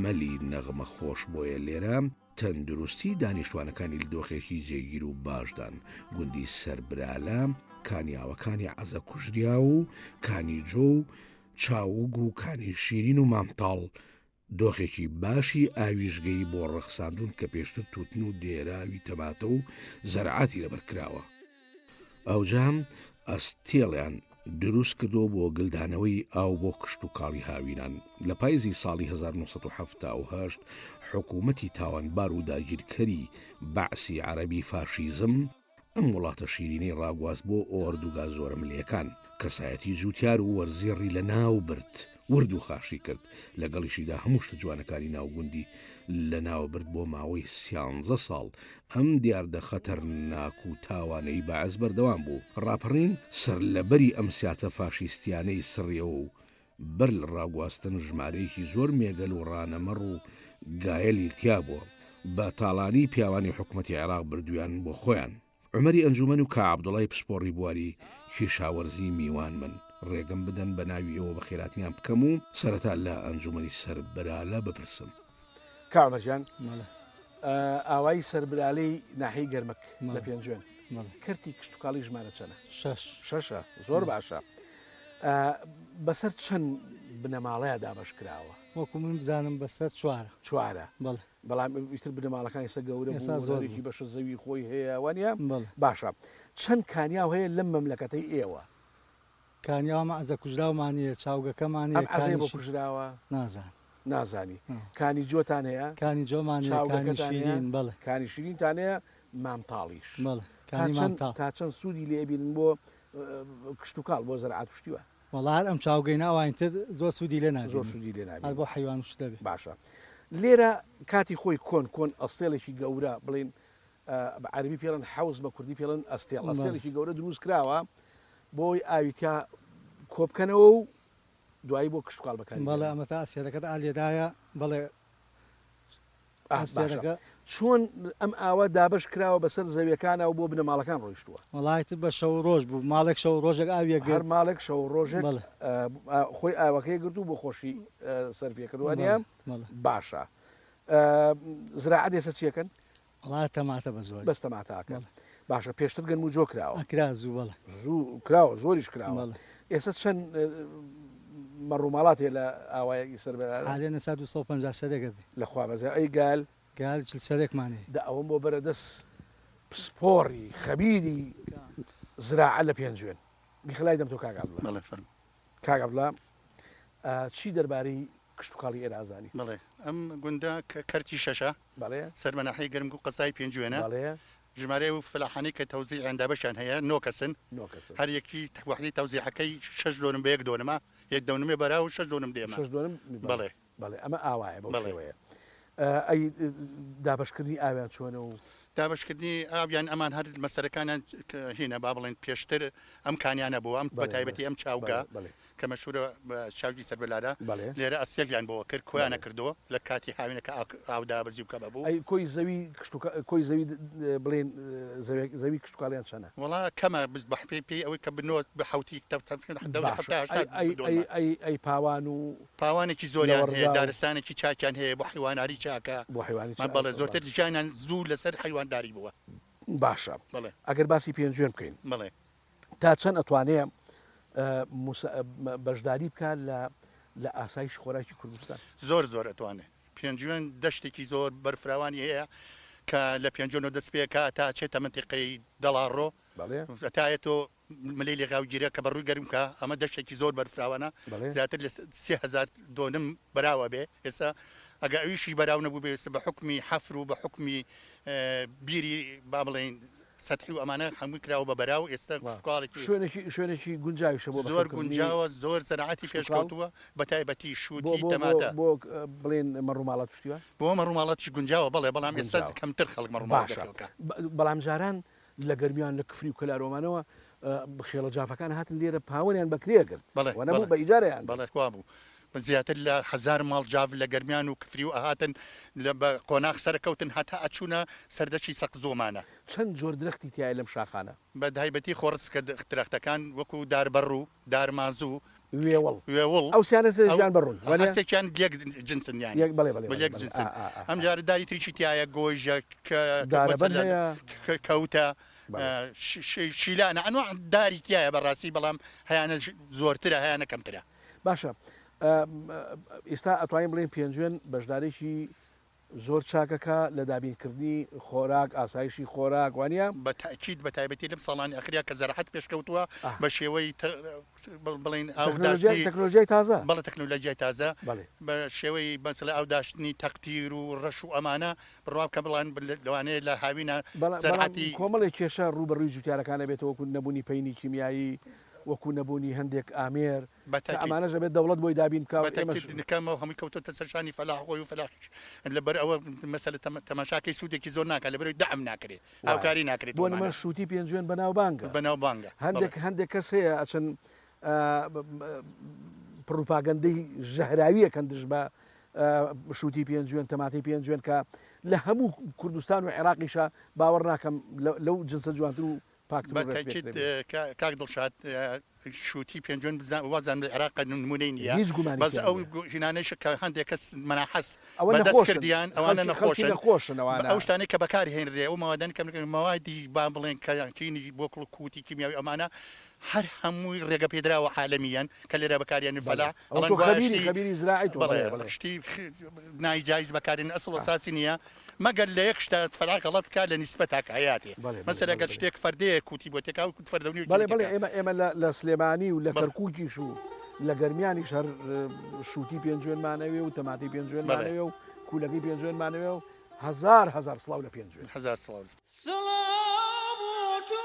Speaker 1: مەلی نەغمە خۆش بۆیە لێرە تەندروستی دانیشتوانەکانی لە دۆخێکی جێگیر و باشدان، گوندی سەربرالە، کانیاوەکانی عەزە کوژریاو و کانی جۆ و چاوگ و کانی شیرین و مامتاڵ دۆخێکی باشی ئاویژگەی بۆ ڕەخساندوون کە پێشتر تووتن و دێراوی تەماتە و زەرعاتی لەبەر کراوە. ئەوجا ئەستێڵیان دروست کردووە بۆ گلدانەوەی ئاو بۆ کشتوکاڵی هاوینان. لە پایزی ساڵی 1978 حکوومەتی تاوانبار و داگیرکەری بەعسی عەرەبی فاشیزم، ئەم وڵاتە شیرینەی ڕاگواست بۆ ئۆردوگا زۆرەملێیەکان، کەسایەتی جووتیار و وەرزێڕی لە ناو برد، ورد و خاشی کرد، لەگەڵیشیدا هەموو شتە جوانەکانی ناو گوندی لە ناو برد بۆ ماوەی سیانزە ساڵ ئەم دیاردە خەتەرناک و تاوانەی بەعس بەردەوام بوو، ڕاپەڕین سەرلەبەری ئەم سیاسە فاشیستیانەی سڕیەوە و بەر لە ڕاگواستن ژمارەیەکی زۆر مێگەل و ڕانە مەڕ و گایەلی تیابووە، بە تاڵانی پیاوانی حکومەتی عێراق بردوویان بۆ خۆیان. عومەری ئەنجومەن و کا عەبدوڵای پسپۆڕی بواری کیشاوەرزی میوانمن، ڕێگەم بدەن بە ناوی ئێوە بەخێراتنیان بکەم و سەرەتا لە ئەنجومەنی سەربرالە بپرسم.
Speaker 5: کا عومەر گیان، ئاوایی سەربرالەی ناحیەی گەرمەک لە پێنجوێن، کەرتی کشتوکاڵی ژمارە چەنە؟ شەش. شەشە، زۆر باشە. بەسەر چەند بنەماڵەیا دابەش کراوە؟
Speaker 3: وەکو من بزانم بەسەر چوارە.
Speaker 5: چوارە.
Speaker 3: بەڵێ.
Speaker 5: بەڵام ئیتر بنەماڵەکان ئێستا گەورە
Speaker 3: بوون و
Speaker 5: زۆر هەرێکی بەشە زەوی خۆی هەیە وانیە؟
Speaker 3: بەڵێ.
Speaker 5: باشە چەند کانیاو هەیە لەم مەملەکەتەی ئێوە؟
Speaker 3: کانیاو ئەم عەزە کوژراومان هەیە، چاوگەکەمان
Speaker 5: هەیە،
Speaker 3: ئەم
Speaker 5: عەزەیە بۆ کوژراوە؟
Speaker 3: نازانم.
Speaker 5: نازانی. کانی جۆتان هەیە؟
Speaker 3: کانی جۆمان هەیە، کانی شیرین، بەڵێ.
Speaker 5: کانی شیرینتان هەیە، مام تاڵیش.
Speaker 3: بەڵێ، کانی مام تاڵ.
Speaker 5: تا چەند سوودی لێ ئەبینن بۆ کشتوکاڵ، بۆ زەرعات و شتی وا؟
Speaker 3: وەڵا هەر ئەم چاوگەی ئەوانی تر زۆر سوودی لێ نابینین.
Speaker 5: زۆر سوودی لێ نابینن.
Speaker 3: هەر بۆ حەیوان و شت دەبێ.
Speaker 5: باشە لێرە کاتی خۆی کۆن کۆن ئەستێڵێکی گەورە بڵێین بە عەرەبی پێڵێن حەوز بە کوردی پێڵێن ئەستێڵ، ئەستێڵێکی گەورە دروست کراوە بۆ ئەوەی ئاوی تیا کۆبکەنەوە و دوایی بۆ کشتوکاڵ بەکاری
Speaker 3: بێنن. بەڵێ ئەمە تا ئەستێرەکەت ئا لێدایە بەڵێ
Speaker 5: ئەستێرەکە. چۆن ئەم ئاوە دابەش کراوە بەسەر زەویەکانا و بۆ بنەماڵەکان ڕۆیشتووە؟
Speaker 3: وەڵا ئیتر بە شەو و ڕۆژ بوو ماڵێک شەو و ڕۆژێک ئاوی ئەگرت.
Speaker 5: هەر ماڵێک شەو و ڕۆژێک خۆی ئاوەکەی گرت و بۆ خۆشی سەرفی ئەکرد وانیە؟ باشە زراعەت ئێستا چی ئەکەن؟
Speaker 3: وەڵا تەماتە بە زۆری.
Speaker 5: بەس تەماتە ئەکەن. باشە پێشتر گەنم و جۆ کراوە؟
Speaker 3: ئەکرا زوو بەڵێ.
Speaker 5: زوو کراوە زۆریش کراوە.
Speaker 3: بەڵێ.
Speaker 5: ئێستا چەند مەڕ و ماڵات هەیە لە ئاوایەکی سەر بە.
Speaker 3: حالێن ئێستا 250 سەرێک ئەبێ.
Speaker 5: لە خوا بەزێ ئەی گال؟
Speaker 3: گال 40 سەرێکمان هەیە.
Speaker 5: دە ئەوەم بۆ بەرە دەست پسپۆڕی خەبیری زراعە لە پێنجوێن. بیخە لای دەم تۆ کاک عەبدوڵا.
Speaker 4: بەڵێ فەرموو.
Speaker 5: کاک عەبدوڵا چی دەربارەی کشتوکاڵی ئێرە ئەزانیت؟
Speaker 4: بەڵێ ئەم گوندە کەرتی شەشە
Speaker 5: بەڵێ.
Speaker 4: سەر بە ناحیەی گەرمک و قەزای پێنجوێنە.
Speaker 5: بەڵێ.
Speaker 4: ژمارەی ئەو فەلاحانەی کە تەوزیعیان دابەشیان هەیە نۆ کەسن.
Speaker 5: نۆ کەسن.
Speaker 4: هەر یەکی وەحدەی تەوزیعەکەی شەش دۆنم بە یەک دۆنمە، یەک دۆنمێ بەرا و شەش دۆنم دێمە.
Speaker 5: شەش دۆنم
Speaker 4: بەڵێ.
Speaker 5: بەڵێ ئەمە ئاوایە بەو
Speaker 4: بەڵێ.
Speaker 5: شێوەیە. ئەی دابەشکردنی ئاویان چۆنە و؟
Speaker 4: دابەشکردنی ئاویان ئەمان هەر مەسەرەکانیان هینە با بڵێین پێشتر ئەم کانیانە بووە ئەم بە تایبەتی ئەم چاوگە کە مەشهورە بە چاوگی سەربەلارە لێرە ئەستێلیان بۆ کرد کۆیانە کردووە لە کاتی هاوینە کە ئاو دابەزی و کەمە بوو.
Speaker 5: ئەی کۆی زەوی کشتوکا کۆی زەوی بڵێین زەوی کشتوکاڵیان چەنە؟
Speaker 4: وەڵا کەمە بس بە پێی پێی ئەوەی کە بنۆ بە حەوتی تە تە دەوری
Speaker 5: باشە
Speaker 4: حەفتا
Speaker 5: ئەی
Speaker 4: هەشتا
Speaker 5: ئەی ئەی
Speaker 4: دۆنمە.
Speaker 5: ئەی ئەی پاوان و
Speaker 4: پاوانێکی زۆریان هەیە
Speaker 5: لەوەڕگا و.
Speaker 4: دارستانێکی چاکیان هەیە بۆ حەیواناری چاکە.
Speaker 5: بۆ حەیوانی چا
Speaker 4: بەڵێ زۆرتر ژیانیان زوو لەسەر حەیوانداری بووە.
Speaker 5: باشە
Speaker 4: بەڵێ.
Speaker 5: ئەگەر باسی پێنجوێن بکەین.
Speaker 4: بەڵێ.
Speaker 5: تا چەند ئەتوانێ بەشداری بکا لە لە ئاسایشی خۆراکی کوردستان؟
Speaker 4: زۆر زۆر ئەتوانێ. پێنجوێن دەشتێکی زۆر بەرفراوانی هەیە کە لە پێنجوێنەوە دەست پێ ئەکا تا ئەچێتە مەنتیقەی دەڵاڕۆ هەتا ئەیەتۆ ملەی لێغاوگیرە کە بە ڕووی گەرم کە ئەمە دەشتێکی زۆر بەرفراوانە زیاتر لە 3000 دۆنم بەراوە بێ ئێستا ئەگە ئەویشی بەراو نەبوو بێ ئێستا بە حکمی حەفر و بە حکمی بیری با بڵێین. سەتحی و ئەمانە هەمووی کراوە بە بەراو ئێستا کشتوکاڵێکی
Speaker 5: شوێنێکی شوێنێکی گونجاویشە بۆ
Speaker 4: زۆر گونجاوە زۆر زەراعەتی پێشکەوتووە بە تایبەتی شووتی تەماتە
Speaker 5: بۆ بڵێن مەڕوماڵات شتی وا
Speaker 4: بۆ مەڕوماڵاتیش گونجاوە بەڵێ بەڵام ئێستا کەمتر خەڵک مەڕوماڵات دەکات
Speaker 5: بەڵام جاران لە گەرمیان لە کفری و کەلارۆمانەوە خێڵە جافەکان هاتن لێرە پاوەنیان بە کرێ کرد
Speaker 4: بەڵێ
Speaker 5: وەنەبوو بە ئیجارەیان
Speaker 4: بەڵێ وا بوو زیاتر لە هەزار ماڵ جاف لە گەرمیان و کفری و ئەهاتن لە بە قۆناغ سەرەکەوتن هەتا ئەچوونە سەردەشتی سەقزۆمانە.
Speaker 5: چەند جۆر درەختی تیایە لەم شاخانە؟
Speaker 4: بە تایبەتی خۆڕسکە درەختەکان وەکوو دار بەڕوو، دار مازوو،
Speaker 5: وێوڵ.
Speaker 4: وێوڵ.
Speaker 5: ئەو سیانە سێیان بەڕوون
Speaker 4: وانیە؟ هەرسێکیان لێک جنسن یانی.
Speaker 5: یەک بەڵێ بەڵێ
Speaker 4: بەڵێ لێک جنسن. ئا ئا ئا. ئەمجارە داری تریشی تیایە گۆیژە، کە
Speaker 5: دارەبەن هەیە.
Speaker 4: کەوتە، شیلانە ئەنواع داری تیایە بەڕاستی بەڵام هەیانە زۆرترە هەیانە کەمترە.
Speaker 5: باشە ئیستا ئەتوانین بڵێین پێنجوێن بەشدارێکی زۆر چاکەکە لە دابینکردنی خۆراک ئاسایشی خۆراک وانە؟
Speaker 4: بە تەئکید بە تایبەتی لەم ساڵانی ئەخریا کە زەراعەت پێشکەوتووە بە شێوەی بڵێین ئاو داشتنی
Speaker 5: تەکنۆلۆژیای تازە
Speaker 4: بەڵێ تەکنۆلۆژیای تازە بە شێوەی مەسەلە ئاو داشتنی تەقتیر و ڕەش و ئەمانە بڕوا بکە بڵێن لەوانەیە لە هاوینە
Speaker 5: زەراعەتی کۆمەڵێک کێشە ڕووبەڕووی جوتیارەکان ئەبێتەوە وەکو نەبوونی پەینی کیمیایی وەکو نەبوونی هەندێک ئامێر کە ئەمانەش ئەبێت دەوڵەت بۆی دابین بکا و ئێمەش.
Speaker 4: بە تەئکید کەمە و هەمووی کەوتۆتە سەر شانی فەلاح خۆی و فەلاحیش لەبەر ئەوە مەسەلە تەماشاکەی سوودێکی زۆر ناکات لەبەرئەوەی دەعم ناکرێ هاوکاری ناکرێت
Speaker 5: بۆ نموونە شووتی پێنجوێن بەناوبانگە.
Speaker 4: بەناوبانگە
Speaker 5: هەندێک هەندێک کەس هەیە ئەچن پڕوپاگەندەی ژەهراوی ئەکەن دژ بە شووتی پێنجوێن تەماتەی پێنجوێن کە لە هەموو کوردستان و عێراقیشا باوەڕ ناکەم لەو جنسە جوانتر و پاکتر و
Speaker 4: بە تەئکید
Speaker 5: ڕێکپێکتر بێ.
Speaker 4: کاک دڵشاد شووتی پێنجوێن وازانم لە عێراق نموونەی نییە
Speaker 5: هیچ گومانی
Speaker 4: بەس
Speaker 5: تیا
Speaker 4: ئەو
Speaker 5: نییە.
Speaker 4: هینانەیش کە هەندێک کەس مەناحەس
Speaker 5: ئەوە
Speaker 4: بە دەست
Speaker 5: نەخۆشن
Speaker 4: کردیان ئەوانە
Speaker 5: خەڵکی خەڵکی
Speaker 4: نەخۆشن
Speaker 5: نەخۆشن ئەوانە.
Speaker 4: ئەو شتانەی کە بەکار هێنرێ ئەو مەوادانەی کە مەوادی با بڵێن کە کینی بۆ کڵ کوتی کیمیاوی ئەمانە هەر هەمووی ڕێگە پێدراوە عالەمییەن کە لێرە بەکاریان
Speaker 5: بەڵێ
Speaker 4: فەلاح
Speaker 5: ئەوە
Speaker 4: ئەڵێن
Speaker 5: تۆ
Speaker 4: گوایە
Speaker 5: خەبیری
Speaker 4: شتی
Speaker 5: خەبیری زراعی تۆ
Speaker 4: بەڵێ
Speaker 5: بەڵێ بەڵێ.
Speaker 4: شتی نایجایز بەکارێن ئەسڵ ئەساسی نییە مەگەر لە یەک شتا فەرا غەڵەت بکا لە نیسبەتا کە هەیاتێ
Speaker 5: بەڵێ بەڵێ
Speaker 4: مەسەلەن
Speaker 5: بەڵێ
Speaker 4: گەر
Speaker 5: بەڵێ.
Speaker 4: شتێک فەردەیەک کوتی بۆ تێکا و فەردە و نیو
Speaker 5: بەڵێ
Speaker 4: تێکا.
Speaker 5: بەڵێ ئێمە ئێمە لە لە سلێمانی و لە
Speaker 4: بەڵێ.
Speaker 5: کەرکووکیش و لە گەرمیانیش هەر شووتی پێنجوێنمان ئەوێ و تەماتەی پێنجوێنمان
Speaker 4: بەڵێ.
Speaker 5: ئەوێ و کوولەکەی پێنجوێنمان ئەوێ و هەزار هەزار سڵاو لە پێنجوێن.
Speaker 4: هەزار سڵاو.
Speaker 2: سڵاو بۆ تۆ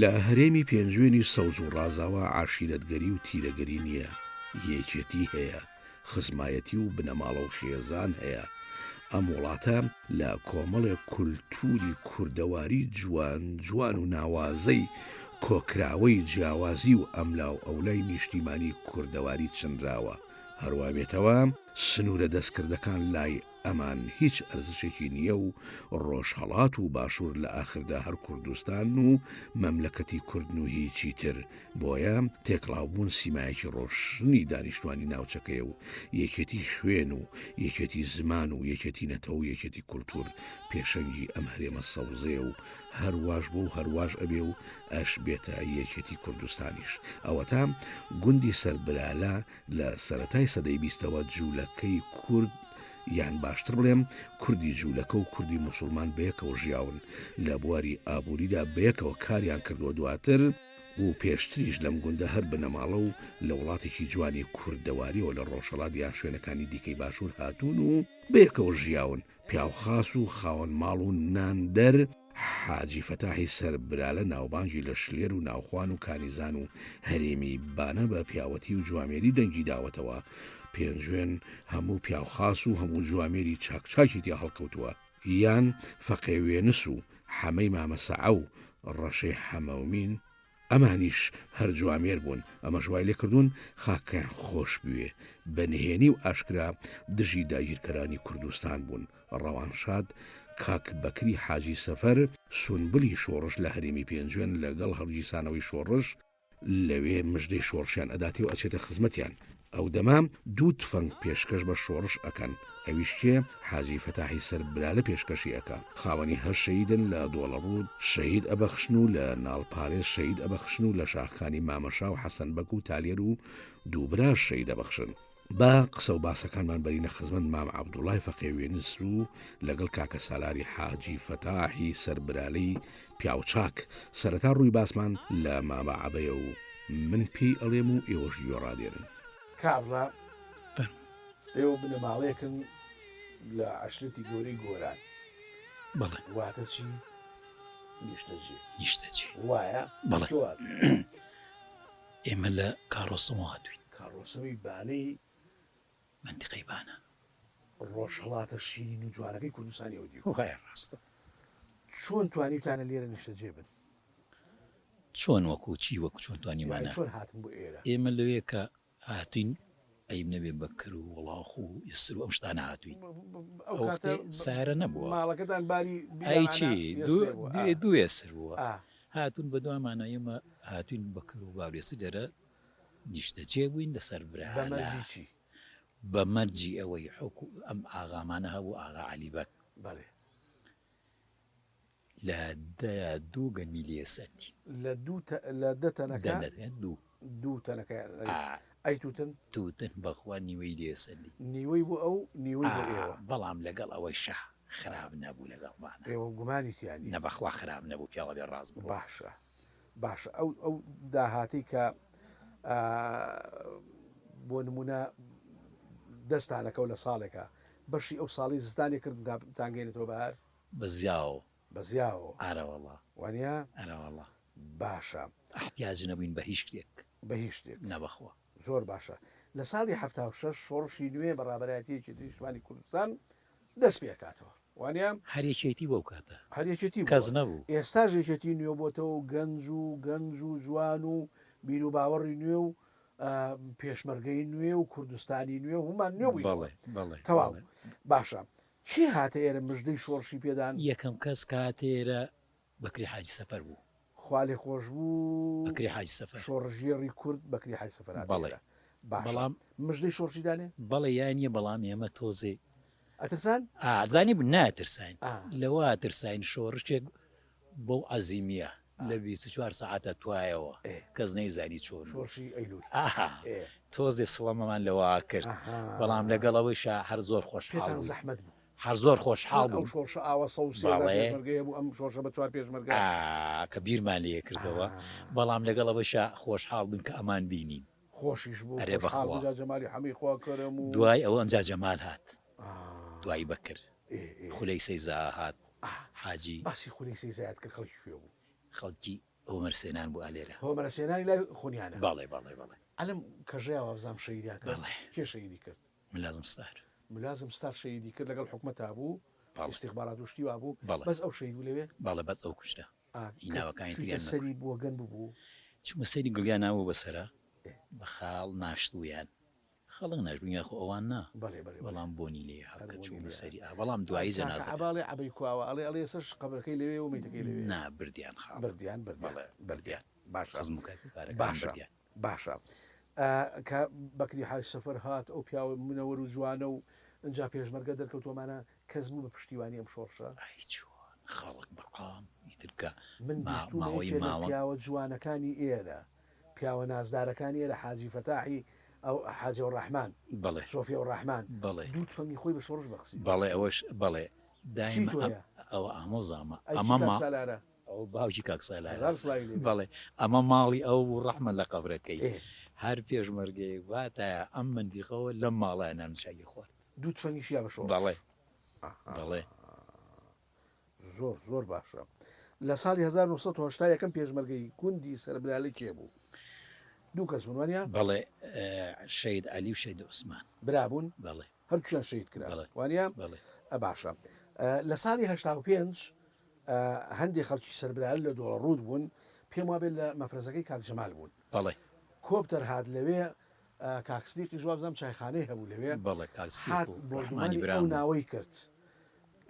Speaker 1: لە هەرێمی پێنجوێنی سەوز و ڕازاوە عەشیرەتگەری و تیرەگەری نییە، یەکێتی هەیە، خزمایەتی و بنەماڵە و خێزان هەیە، ئەم وڵاتە لە کۆمەڵێک کولتووری کوردەواری جوان جوان و ناوازەی کۆکراوەی جیاوازی و ئەملاو ئەولای نیشتیمانی کوردەواری چنراوە، هەروا بێتەوە سنوورە دەستکردەکان لای ئەمان هیچ ئەرزشێکی نییە و ڕۆژهەڵات و باشوور لە ئاخردا هەر کوردستانن و مەملەکەتی کوردن و هیچی تر، بۆیە تێکڵاوبوون سیمایەکی ڕۆشنی دانیشتوانی ناوچەکەیە و یەکێتی خوێن و یەکێتی زمان و یەکێتی نەتەوە و یەکێتی کولتوور پێشەنگی ئەم هەرێمە سەوزەیە و هەر واش بوو و هەر واش ئەبێ و ئەش بێتە یەکێتی کوردستانیش. ئەوەتا گوندی سەربرالە لە سەرەتای سەدەی بیستەوە جوولەکەی کورد یان باشتر بڵێم کوردی جوولەکە و کوردی موسوڵمان بەیەکەوە ژیاون لە بواری ئابووریدا بەیەکەوە کاریان کردووە دواتر و پێشتریش لەم گوندە هەر بنەماڵە و لە وڵاتێکی جوانی کوردەواریەوە لە ڕۆژهەڵات یان شوێنەکانی دیکەی باشوور هاتوون و بەیەکەوە ژیاون پیاوخاس و خاوەن ماڵ و نان دەر، حاجی فەتاحی سەربرالە ناوبانگی لە شلێر و ناوخوان و کانیزان و هەرێمی بانە بە پیاوەتی و جوامێری دەنگی داوەتەوە، پێنجوێن هەموو پیاوخاس و هەموو جوامێری چاک چاکی تیا هەڵکەوتووە، یان فەقێ وێنس و حەمەی مامە سەعە و ڕەشەی حەمەومین، ئەمانیش هەر جوامێر بوون، ئەمەش وای لێکردوون خاکەکەیان خۆش بوێ، بە نهێنی و ئاشکرا دژی داگیرکەرانی کوردستان بوون، ڕەوانشاد کاک بەکری حاجی سەفەر سونبلی شۆڕش لە هەرێمی پێنجوێن لە گەڵ هەڵگیرسانەوەی شۆڕش لەوێ مژدەی شۆڕشیان ئەداتێ و ئەچێتە خزمەتیان، ئەو دەمە دوو تفەنگ پێشکەش بە شۆڕش ئەکەن، ئەویش کێ؟ حاجی فەتاحی سەربرالە پێشکەشی ئەکا. خاوەنی هەشت شەهیدن لە دۆڵەڕووت شەهید ئەبەخشن و لە ناڵپارێز شەهید ئەبەخشن و لە شاخکانی مامەشا و حەسەن بەگ و تالێر و دووبراش شەهید ئەبەخشن. با قسە و باسەکانمان بەرینە خزمەت مام عەبدوڵای فەقێ وێنس و لەگەڵ کاکە سالاری حاجی فەتاحی سەربرالەی پیاوچاک. سەرەتا ڕووی باسمان لە مامە عەبەیە و. من پێی ئەڵێم و ئێوەش گوێ ڕادێرن.
Speaker 5: کابرا ئێوە بنەماڵەیەکن لە عەشرەتی گەورەی گۆران.
Speaker 6: بەڵێ.
Speaker 5: واتە چی؟ نیشتەجێ.
Speaker 6: نیشتەجێ.
Speaker 5: وایە؟
Speaker 6: بەڵێ. ئێمە لە کاڕۆسەمەوە هاتووین.
Speaker 5: کاڕۆسەمی بانەی.
Speaker 6: مەنتیقەی بانە.
Speaker 5: ڕۆژهەڵاتە شیرین و جوانەکەی کوردستانی ئەو دیو.
Speaker 6: وایە ڕاستە.
Speaker 5: چۆن توانیوتانە لێرە نیشتەجێ بن؟
Speaker 6: چۆن وەکوو چی وەکوو چۆن توانیومانە؟
Speaker 5: یانی چۆن هاتن بۆ ئێرە؟
Speaker 6: ئێمە لەوێ کە هاتووین عەیب نەبێ بە کەر و وڵاخ و ئێستر و ئەم شتانە هاتووین.
Speaker 5: ئەو
Speaker 6: ئەو
Speaker 5: کاتە
Speaker 6: وەختێ سەیارە نەبووە.
Speaker 5: ماڵەکەتان باری
Speaker 6: ئەی
Speaker 5: بیلامانە
Speaker 6: چی
Speaker 5: ئێسترێ
Speaker 6: دوو
Speaker 5: بووە.
Speaker 6: دوو دوو ئێستر بووە.
Speaker 5: ئا.
Speaker 6: هاتوون بە دوامانا ئێمە هاتووین بە کەر و بار و ئێستر لێرە نیشتەجێ بووین لەسەر
Speaker 5: بە
Speaker 6: برالا.
Speaker 5: مەرجی چی؟
Speaker 6: بە مەرجی ئەوەی حوکو ئەم ئاغامانە هەبوو ئاغا عەلی بەگ.
Speaker 5: بەڵێ.
Speaker 6: لە دە دوو گەنمی لێ سەندین.
Speaker 5: لە دوو تە لە دە تەنەکە.
Speaker 6: دە نەتەنە دوو.
Speaker 5: دوو تەنەکە
Speaker 6: ئا.
Speaker 5: ئەی تووتن؟
Speaker 6: تووتن بەخوا نیوەی لێ سەندین.
Speaker 5: نیوەی بۆ ئەو نیوەی بۆ
Speaker 6: ئا
Speaker 5: ئێوە.
Speaker 6: بەڵام لەگەڵ ئەوەیشا خراپ نەبوو لەگەڵمانا.
Speaker 5: ئێوە گومانی تیا نییە.
Speaker 6: نە بەخوا خراپ نەبوو پیاوە بێ ڕاست بڕۆ.
Speaker 5: باشە باشە ئەو ئەو داهاتەی کە ئا بۆ نموونە دەستانەکەو لە ساڵێکا بەشی ئەو ساڵی زستانی کردن تا بتانگەینێتەوە بەهار؟
Speaker 6: بە زیاوە.
Speaker 5: بە زیاوە.
Speaker 6: ئەرەوەڵا.
Speaker 5: وانیە؟
Speaker 6: ئەرەوەڵا.
Speaker 5: باشە.
Speaker 6: ئەحتیاج نەبووین بە هیچ شتێک.
Speaker 5: بە هیچ شتێک.
Speaker 6: نا بەخوا.
Speaker 5: زۆر باشە. لە ساڵی 76 شۆڕشی نوێ بە ڕابەرایەتی یەکێتی نیشتمانی کوردستان دەست پێ ئەکاتەوە. وانیە؟
Speaker 6: هەر یەکێتی بوو ئەو کاتە.
Speaker 5: هەر یەکێتی بووە.
Speaker 6: کەس نەبوو.
Speaker 5: ئێستاش یەکێتی نوێ بۆتەوە و گەنج و گەنج و جوان و بیروباوەڕی نوێ و پێشمەرگەی نوێ و کوردستانی نوێ و هەموومان نوێ بووینەوە.
Speaker 6: بەڵێ، بەڵێ،
Speaker 5: تەواو.
Speaker 6: بەڵێ.
Speaker 5: باشە. کێ هاتە ئێرە مژدەی شۆڕشی پێدان؟
Speaker 6: یەکەم کەس کە هاتە ئێرە بەکری حاجی سەفەر بوو.
Speaker 5: خوالێخۆشبوو
Speaker 6: بەکری حاجی سەفەر.
Speaker 5: شۆڕشگێڕی کورد بەکری حاجی سەفەر هاتە
Speaker 6: بەڵێ.
Speaker 5: ئێرە. باشە.
Speaker 6: بەڵام.
Speaker 5: مژدەی شۆڕشی دانێ؟
Speaker 6: بەڵێ یا نییە بەڵام ئێمە تۆزێ.
Speaker 5: ئەترسان؟
Speaker 6: ئا زانی بوو ناترساین.
Speaker 5: ئا.
Speaker 6: لەوە ئەترساین شۆڕشێک بەو عەزیمییە لە 24 سەعاتا توایەوە
Speaker 5: ئێ.
Speaker 6: کەس نەیزانی چۆن بوو.
Speaker 5: شۆڕشی ئەیلوول.
Speaker 6: ئاها.
Speaker 5: ئێ.
Speaker 6: تۆزێ سڵەمەمان لەوە ئەکرد.
Speaker 5: ئەها.
Speaker 6: بەڵام لەگەڵ ئەوەیشا هەر زۆر خۆشحاڵ
Speaker 5: پێتان
Speaker 6: بووین.
Speaker 5: زەحمەت بوو.
Speaker 6: هەر زۆر خۆشحاڵ
Speaker 5: چۆن ئەو
Speaker 6: بووین.
Speaker 5: شۆڕشە ئاوا 103 هەزار
Speaker 6: بەڵێ.
Speaker 5: پێشمەرگەی هەبوو ئەم شۆڕشە بە چوار پێشمەرگە.
Speaker 6: ئا کە بیرمان لێ کردەوە.
Speaker 5: ئا.
Speaker 6: بەڵام لەگەڵ ئەوەیشا خۆشحاڵ بووین کە ئەمان بینین.
Speaker 5: خۆشیش بوو
Speaker 6: ئەرێ
Speaker 5: خۆشحاڵ
Speaker 6: بەخوا.
Speaker 5: بوو جا جەمالی حەمەی خوا کەرەم و.
Speaker 6: دوای ئەوە ئەمجا جەمال هات.
Speaker 5: ئا.
Speaker 6: دوای بەکر.
Speaker 5: ئێ ئێ.
Speaker 6: خولەی سەیزا هات.
Speaker 5: ئا.
Speaker 6: حاجی.
Speaker 5: باسی خولەی سەیزایت کرد خەڵکی کوێ بوو؟
Speaker 6: خەڵکی هۆمەرسێنان بوو ئالێرە.
Speaker 5: هۆمەرسێنانی لای خونیانە.
Speaker 6: بەڵێ بەڵێ بەڵێ.
Speaker 5: عەلم کەژەیا وابزانم شەهیدیان کرد.
Speaker 6: بەڵێ.
Speaker 5: کێ شەهیدی کرد؟
Speaker 6: ملازم ستار.
Speaker 5: ملازم ستار شەهیدی کرد لەگەڵ حکومەتا بوو
Speaker 6: بەڵێ.
Speaker 5: ئیستیخبارات و شتی وا بوو
Speaker 6: بەڵێ.
Speaker 5: بەس ئەو شەهید بوو لەوێ؟
Speaker 6: بەڵێ بەس ئەو کوژرا.
Speaker 5: ئا
Speaker 6: هی
Speaker 5: کە
Speaker 6: ناوەکانی
Speaker 5: چوویتە
Speaker 6: تریان نەکوشت.
Speaker 5: سەری بۆگەن ببوو؟
Speaker 6: چوومە سەری گڵیان نابوو بەسەرا
Speaker 5: ئێ.
Speaker 6: بە خاڵ ناشتبوویان خەڵک ناشتبوون یاخۆ ئەوان نا
Speaker 5: بەڵێ بەڵێ بەڵێ.
Speaker 6: بەڵام بۆنی لێ هات
Speaker 5: هەر
Speaker 6: کە
Speaker 5: بۆنی
Speaker 6: چوومە
Speaker 5: لێ هات.
Speaker 6: سەری ئا بەڵام دوایی
Speaker 5: کاکە
Speaker 6: جەنازەکە.
Speaker 5: عەبە ئەڵێ عەبەی کواوە ئەڵێ ئەڵێ ئێستاش قەبرەکەی لەوێیە و مەیتەکەی لەوێیە.
Speaker 6: نا بردیان خاڵ.
Speaker 5: بردیان بردیان
Speaker 6: بەڵێ
Speaker 5: بردیان
Speaker 6: بردیان.
Speaker 5: باشە
Speaker 6: خزم و کەسوکارەکانم
Speaker 5: باشە
Speaker 6: بردیان.
Speaker 5: باشە کە بەکری حاج سەفەر هات ئەو پیاوە منەوەر و جوانە و ئنجا پێشمەرگە دەرکەوت ئەمانە کەس بوو بە پشتیوانی ئەم شۆڕشە؟
Speaker 6: ئای چۆن خەڵک بە عام ئیتر کە
Speaker 5: من بیستوومە
Speaker 6: ماوەی
Speaker 5: یەکێ لە
Speaker 6: ماوە.
Speaker 5: پیاوە جوانەکانی ئێرە پیاوە نازدارەکانی ئێرە حاجی فەتاحی ئەو حاجی ئەوڕەحمان
Speaker 6: بەڵێ.
Speaker 5: سۆفی ئەوڕەحمان
Speaker 6: بەڵێ.
Speaker 5: دوو تفەنگی خۆی بە شۆڕش بەخسیوە.
Speaker 6: بەڵێ ئەوەش بەڵێ
Speaker 5: چی
Speaker 6: دایمە ئەم
Speaker 5: تۆیە؟
Speaker 6: ئەوە ئامۆزامە
Speaker 5: ئەی چی
Speaker 6: ئەمە
Speaker 5: کاک
Speaker 6: ما.
Speaker 5: سالارە؟
Speaker 6: ئەوە باوکی کاک سالارە.
Speaker 5: هەزار سڵاوی لێ بێ.
Speaker 6: بەڵێ ئەمە ماڵی ئەو بوو ڕەحمە لە قەبرەکەی.
Speaker 5: ئێ.
Speaker 6: هەر پێشمەرگەیەک باتایە ئەم مەندیقەوە لەم ماڵەیا نان و چایی خوارد.
Speaker 5: دوو تفەنگیشی یا بە شۆڕش.
Speaker 6: بەڵێ.
Speaker 5: ئەها.
Speaker 6: بەڵێ.
Speaker 5: زۆر زۆر باشە. لە ساڵی 1980 یەکەم پێشمەرگەی گوندی سەربلالە کێ بوو؟ دوو کەس بوون وانە؟
Speaker 6: بەڵێ شەهید عەلی و شەهید عوسمان.
Speaker 5: برا بوون؟
Speaker 6: بەڵێ.
Speaker 5: هەردووکیان شەهید کران
Speaker 6: بەڵێ.
Speaker 5: وانە؟
Speaker 6: بەڵێ.
Speaker 5: باشە. لە ساڵی 85 هەندێک خەڵکی سەربلالە لە دۆڵەڕووت بوون، پێم وابێت لە مەفرەزەکەی کاک جەمال بوون.
Speaker 6: بەڵێ.
Speaker 5: کۆپتەر هات لەوێ، کاک سدیقیش وابزانم چایخانەی هەبوو لەوێ،
Speaker 6: بەڵێ کاک سدیق
Speaker 5: هات
Speaker 6: و ڕەحمانی
Speaker 5: بۆردومانی
Speaker 6: برام
Speaker 5: ئەو
Speaker 6: بوو.
Speaker 5: ناوەی کرد.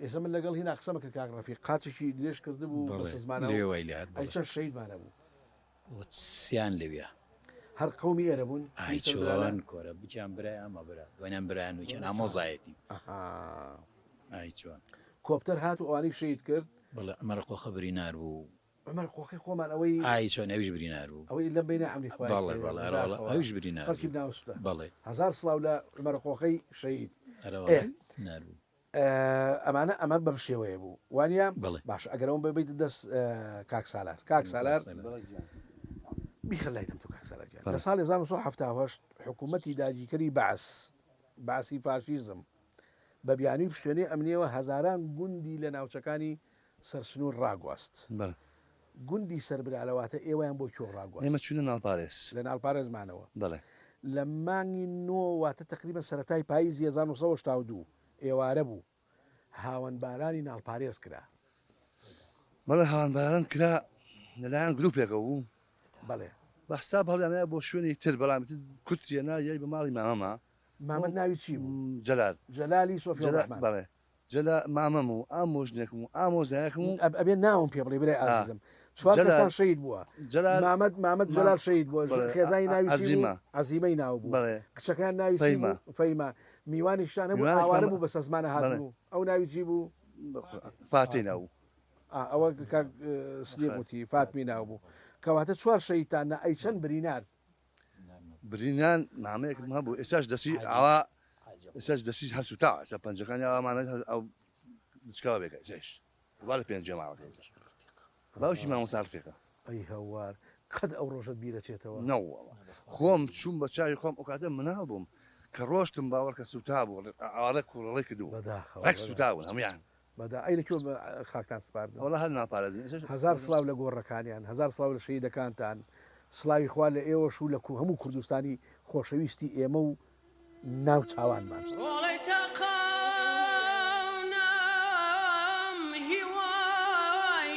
Speaker 5: ئێستا من لەگەڵ هینا قسەمە کرد کاک ڕەفیق قاچێکی درێژ کردبوو بە
Speaker 6: بەڵێ
Speaker 5: سزمانەوە
Speaker 6: لەوێ وای لێ هات
Speaker 5: ئەی
Speaker 6: بەڵێ.
Speaker 5: چەند شەهیدمان هەبوو؟
Speaker 6: بۆ سیان لەویا.
Speaker 5: هەر قەومی ئێرە بوون؟
Speaker 6: ئای
Speaker 5: هی سەربلالە؟
Speaker 6: چۆن کۆرە بچیان برای ئەمە برا دوایان برایان ویچیان ئامۆزایەتی.
Speaker 5: ئەها.
Speaker 6: ئای چۆن.
Speaker 5: کۆپتەر هات و ئەوانەی شەهید کرد؟
Speaker 6: بەڵێ عومەر قۆخە برینار بوو.
Speaker 5: عومەر قۆخەی خۆمان ئەوەی.
Speaker 6: ئای چۆن ئەویش برینار بوو.
Speaker 5: ئەوەی لەم بەینە عەمری خوای
Speaker 6: بەڵێ
Speaker 5: خێر
Speaker 6: بەڵێ ئەرەوەڵا
Speaker 5: بەداخەوە
Speaker 6: ئەویش برینار
Speaker 5: خەڵکی
Speaker 6: بوو.
Speaker 5: بناوسوتە.
Speaker 6: بەڵێ.
Speaker 5: هەزار سڵاو لە عومەر قۆخەی شەهید.
Speaker 6: ئەرەوەڵا
Speaker 5: ئێ.
Speaker 6: برینار بوو.
Speaker 5: ئەمانە ئەمە بەم شێوەیە بوو وانە؟
Speaker 6: بەڵێ.
Speaker 5: باشە ئەگەر ئەوم ببیتە دەست کاک سالار کاک سالار بیخە لای دەم تۆ کاک سالار. گیان لە ساڵی 1970 حکوومەتی داگیرکەری بەعس، بەعسی فاشیزم، بە بیانووی پشتێنەی ئەمنییەوە هەزاران گوندی لە ناوچەکانی سەر سنوور ڕاگواست.
Speaker 7: بەڵێ.
Speaker 5: گوندی سەربرالە واتە ئێوەیان بۆ کوێ ڕاگواست؟
Speaker 7: ئێمە چووینە ناڵپارێز.
Speaker 5: لە ناڵپارێز مانەوە.
Speaker 7: بەڵێ.
Speaker 5: لە مانگی نۆ واتە تەقریبەن سەرەتای پاییزی 1982 ئێوارە بوو هاوەنبارانی ناڵپارێز کرا.
Speaker 7: بەڵێ هاوەنباران کرا لەلایەن گروپێکەوە بوو.
Speaker 5: بەڵێ.
Speaker 7: بە حساب هەڵیانایە بۆ شوێنی تر بەڵام ئیتر کوتیەنا یای بە ماڵی مامەما.
Speaker 5: مامەت ناوی چی بوو؟
Speaker 7: جەلال.
Speaker 5: جەلالی سۆفی ڕەحمان.
Speaker 7: بەڵێ. جەلا مامەم و ئامۆژنێکم و ئامۆزایەکم و.
Speaker 5: ئەبێ ناوم پێ بڵێی برای ئازیزم. چوار کەستان شەهید بووە. مامەت مامەت جەلال شەهید بووە. خێزانی ناوی چی بوو؟ عەزیمەی ناو بوو. کچەکەیان ناوی چی بوو؟ فەیمە. میوانێکیشتان هەبوو ئاوارە بوو بەسەزمانە هاتبوو. ئەو ناوی چی بوو؟
Speaker 7: فاتەی ناو بوو.
Speaker 5: ئەوە کاک سدیق وتی فاتمی ناو بوو. کەواتە چوار شەهیدتان نا ئەی چەند برینار؟
Speaker 7: برینان مامەیەکم هەبوو ئێستاش دەستی ئاوا ئێستاش دەستی هەر سوتاوە ئێستا پەنجەکانی ئاوامانە ئەو دچکاوە بێکە ئێستاش وا لە پێنجێ ماوەتە ئێستاش باوکی مامۆستا ڕفیقە.
Speaker 5: ئەی هەوار قەت ئەو ڕۆژەت بیرەچێتەوە؟
Speaker 7: نەوەڵا خۆم چووم بە چاوی خۆم ئەو کاتە مناڵ بووم کە ڕۆشتم باوەڕکە سوتابوو ئاوا ڕێک کوڕەڵەی کردبوو
Speaker 5: بەداخەوە
Speaker 7: ڕێک سوتابوون هەموویان.
Speaker 5: بەدا ئەی لە کوێ خاکتان سپاردن؟
Speaker 7: وەڵا هەر ناپارێزین ئێستاش.
Speaker 5: هەزار سڵاو لە گۆڕەکانیان، هەزار سڵاو لە شەهیدەکانتان، سڵاوی خوا لە ئێوەش و لە هەموو کوردستانی خۆشەویستی ئێمە و ناو چاوانمان.
Speaker 2: ڕۆڵەی تاقانم هیوای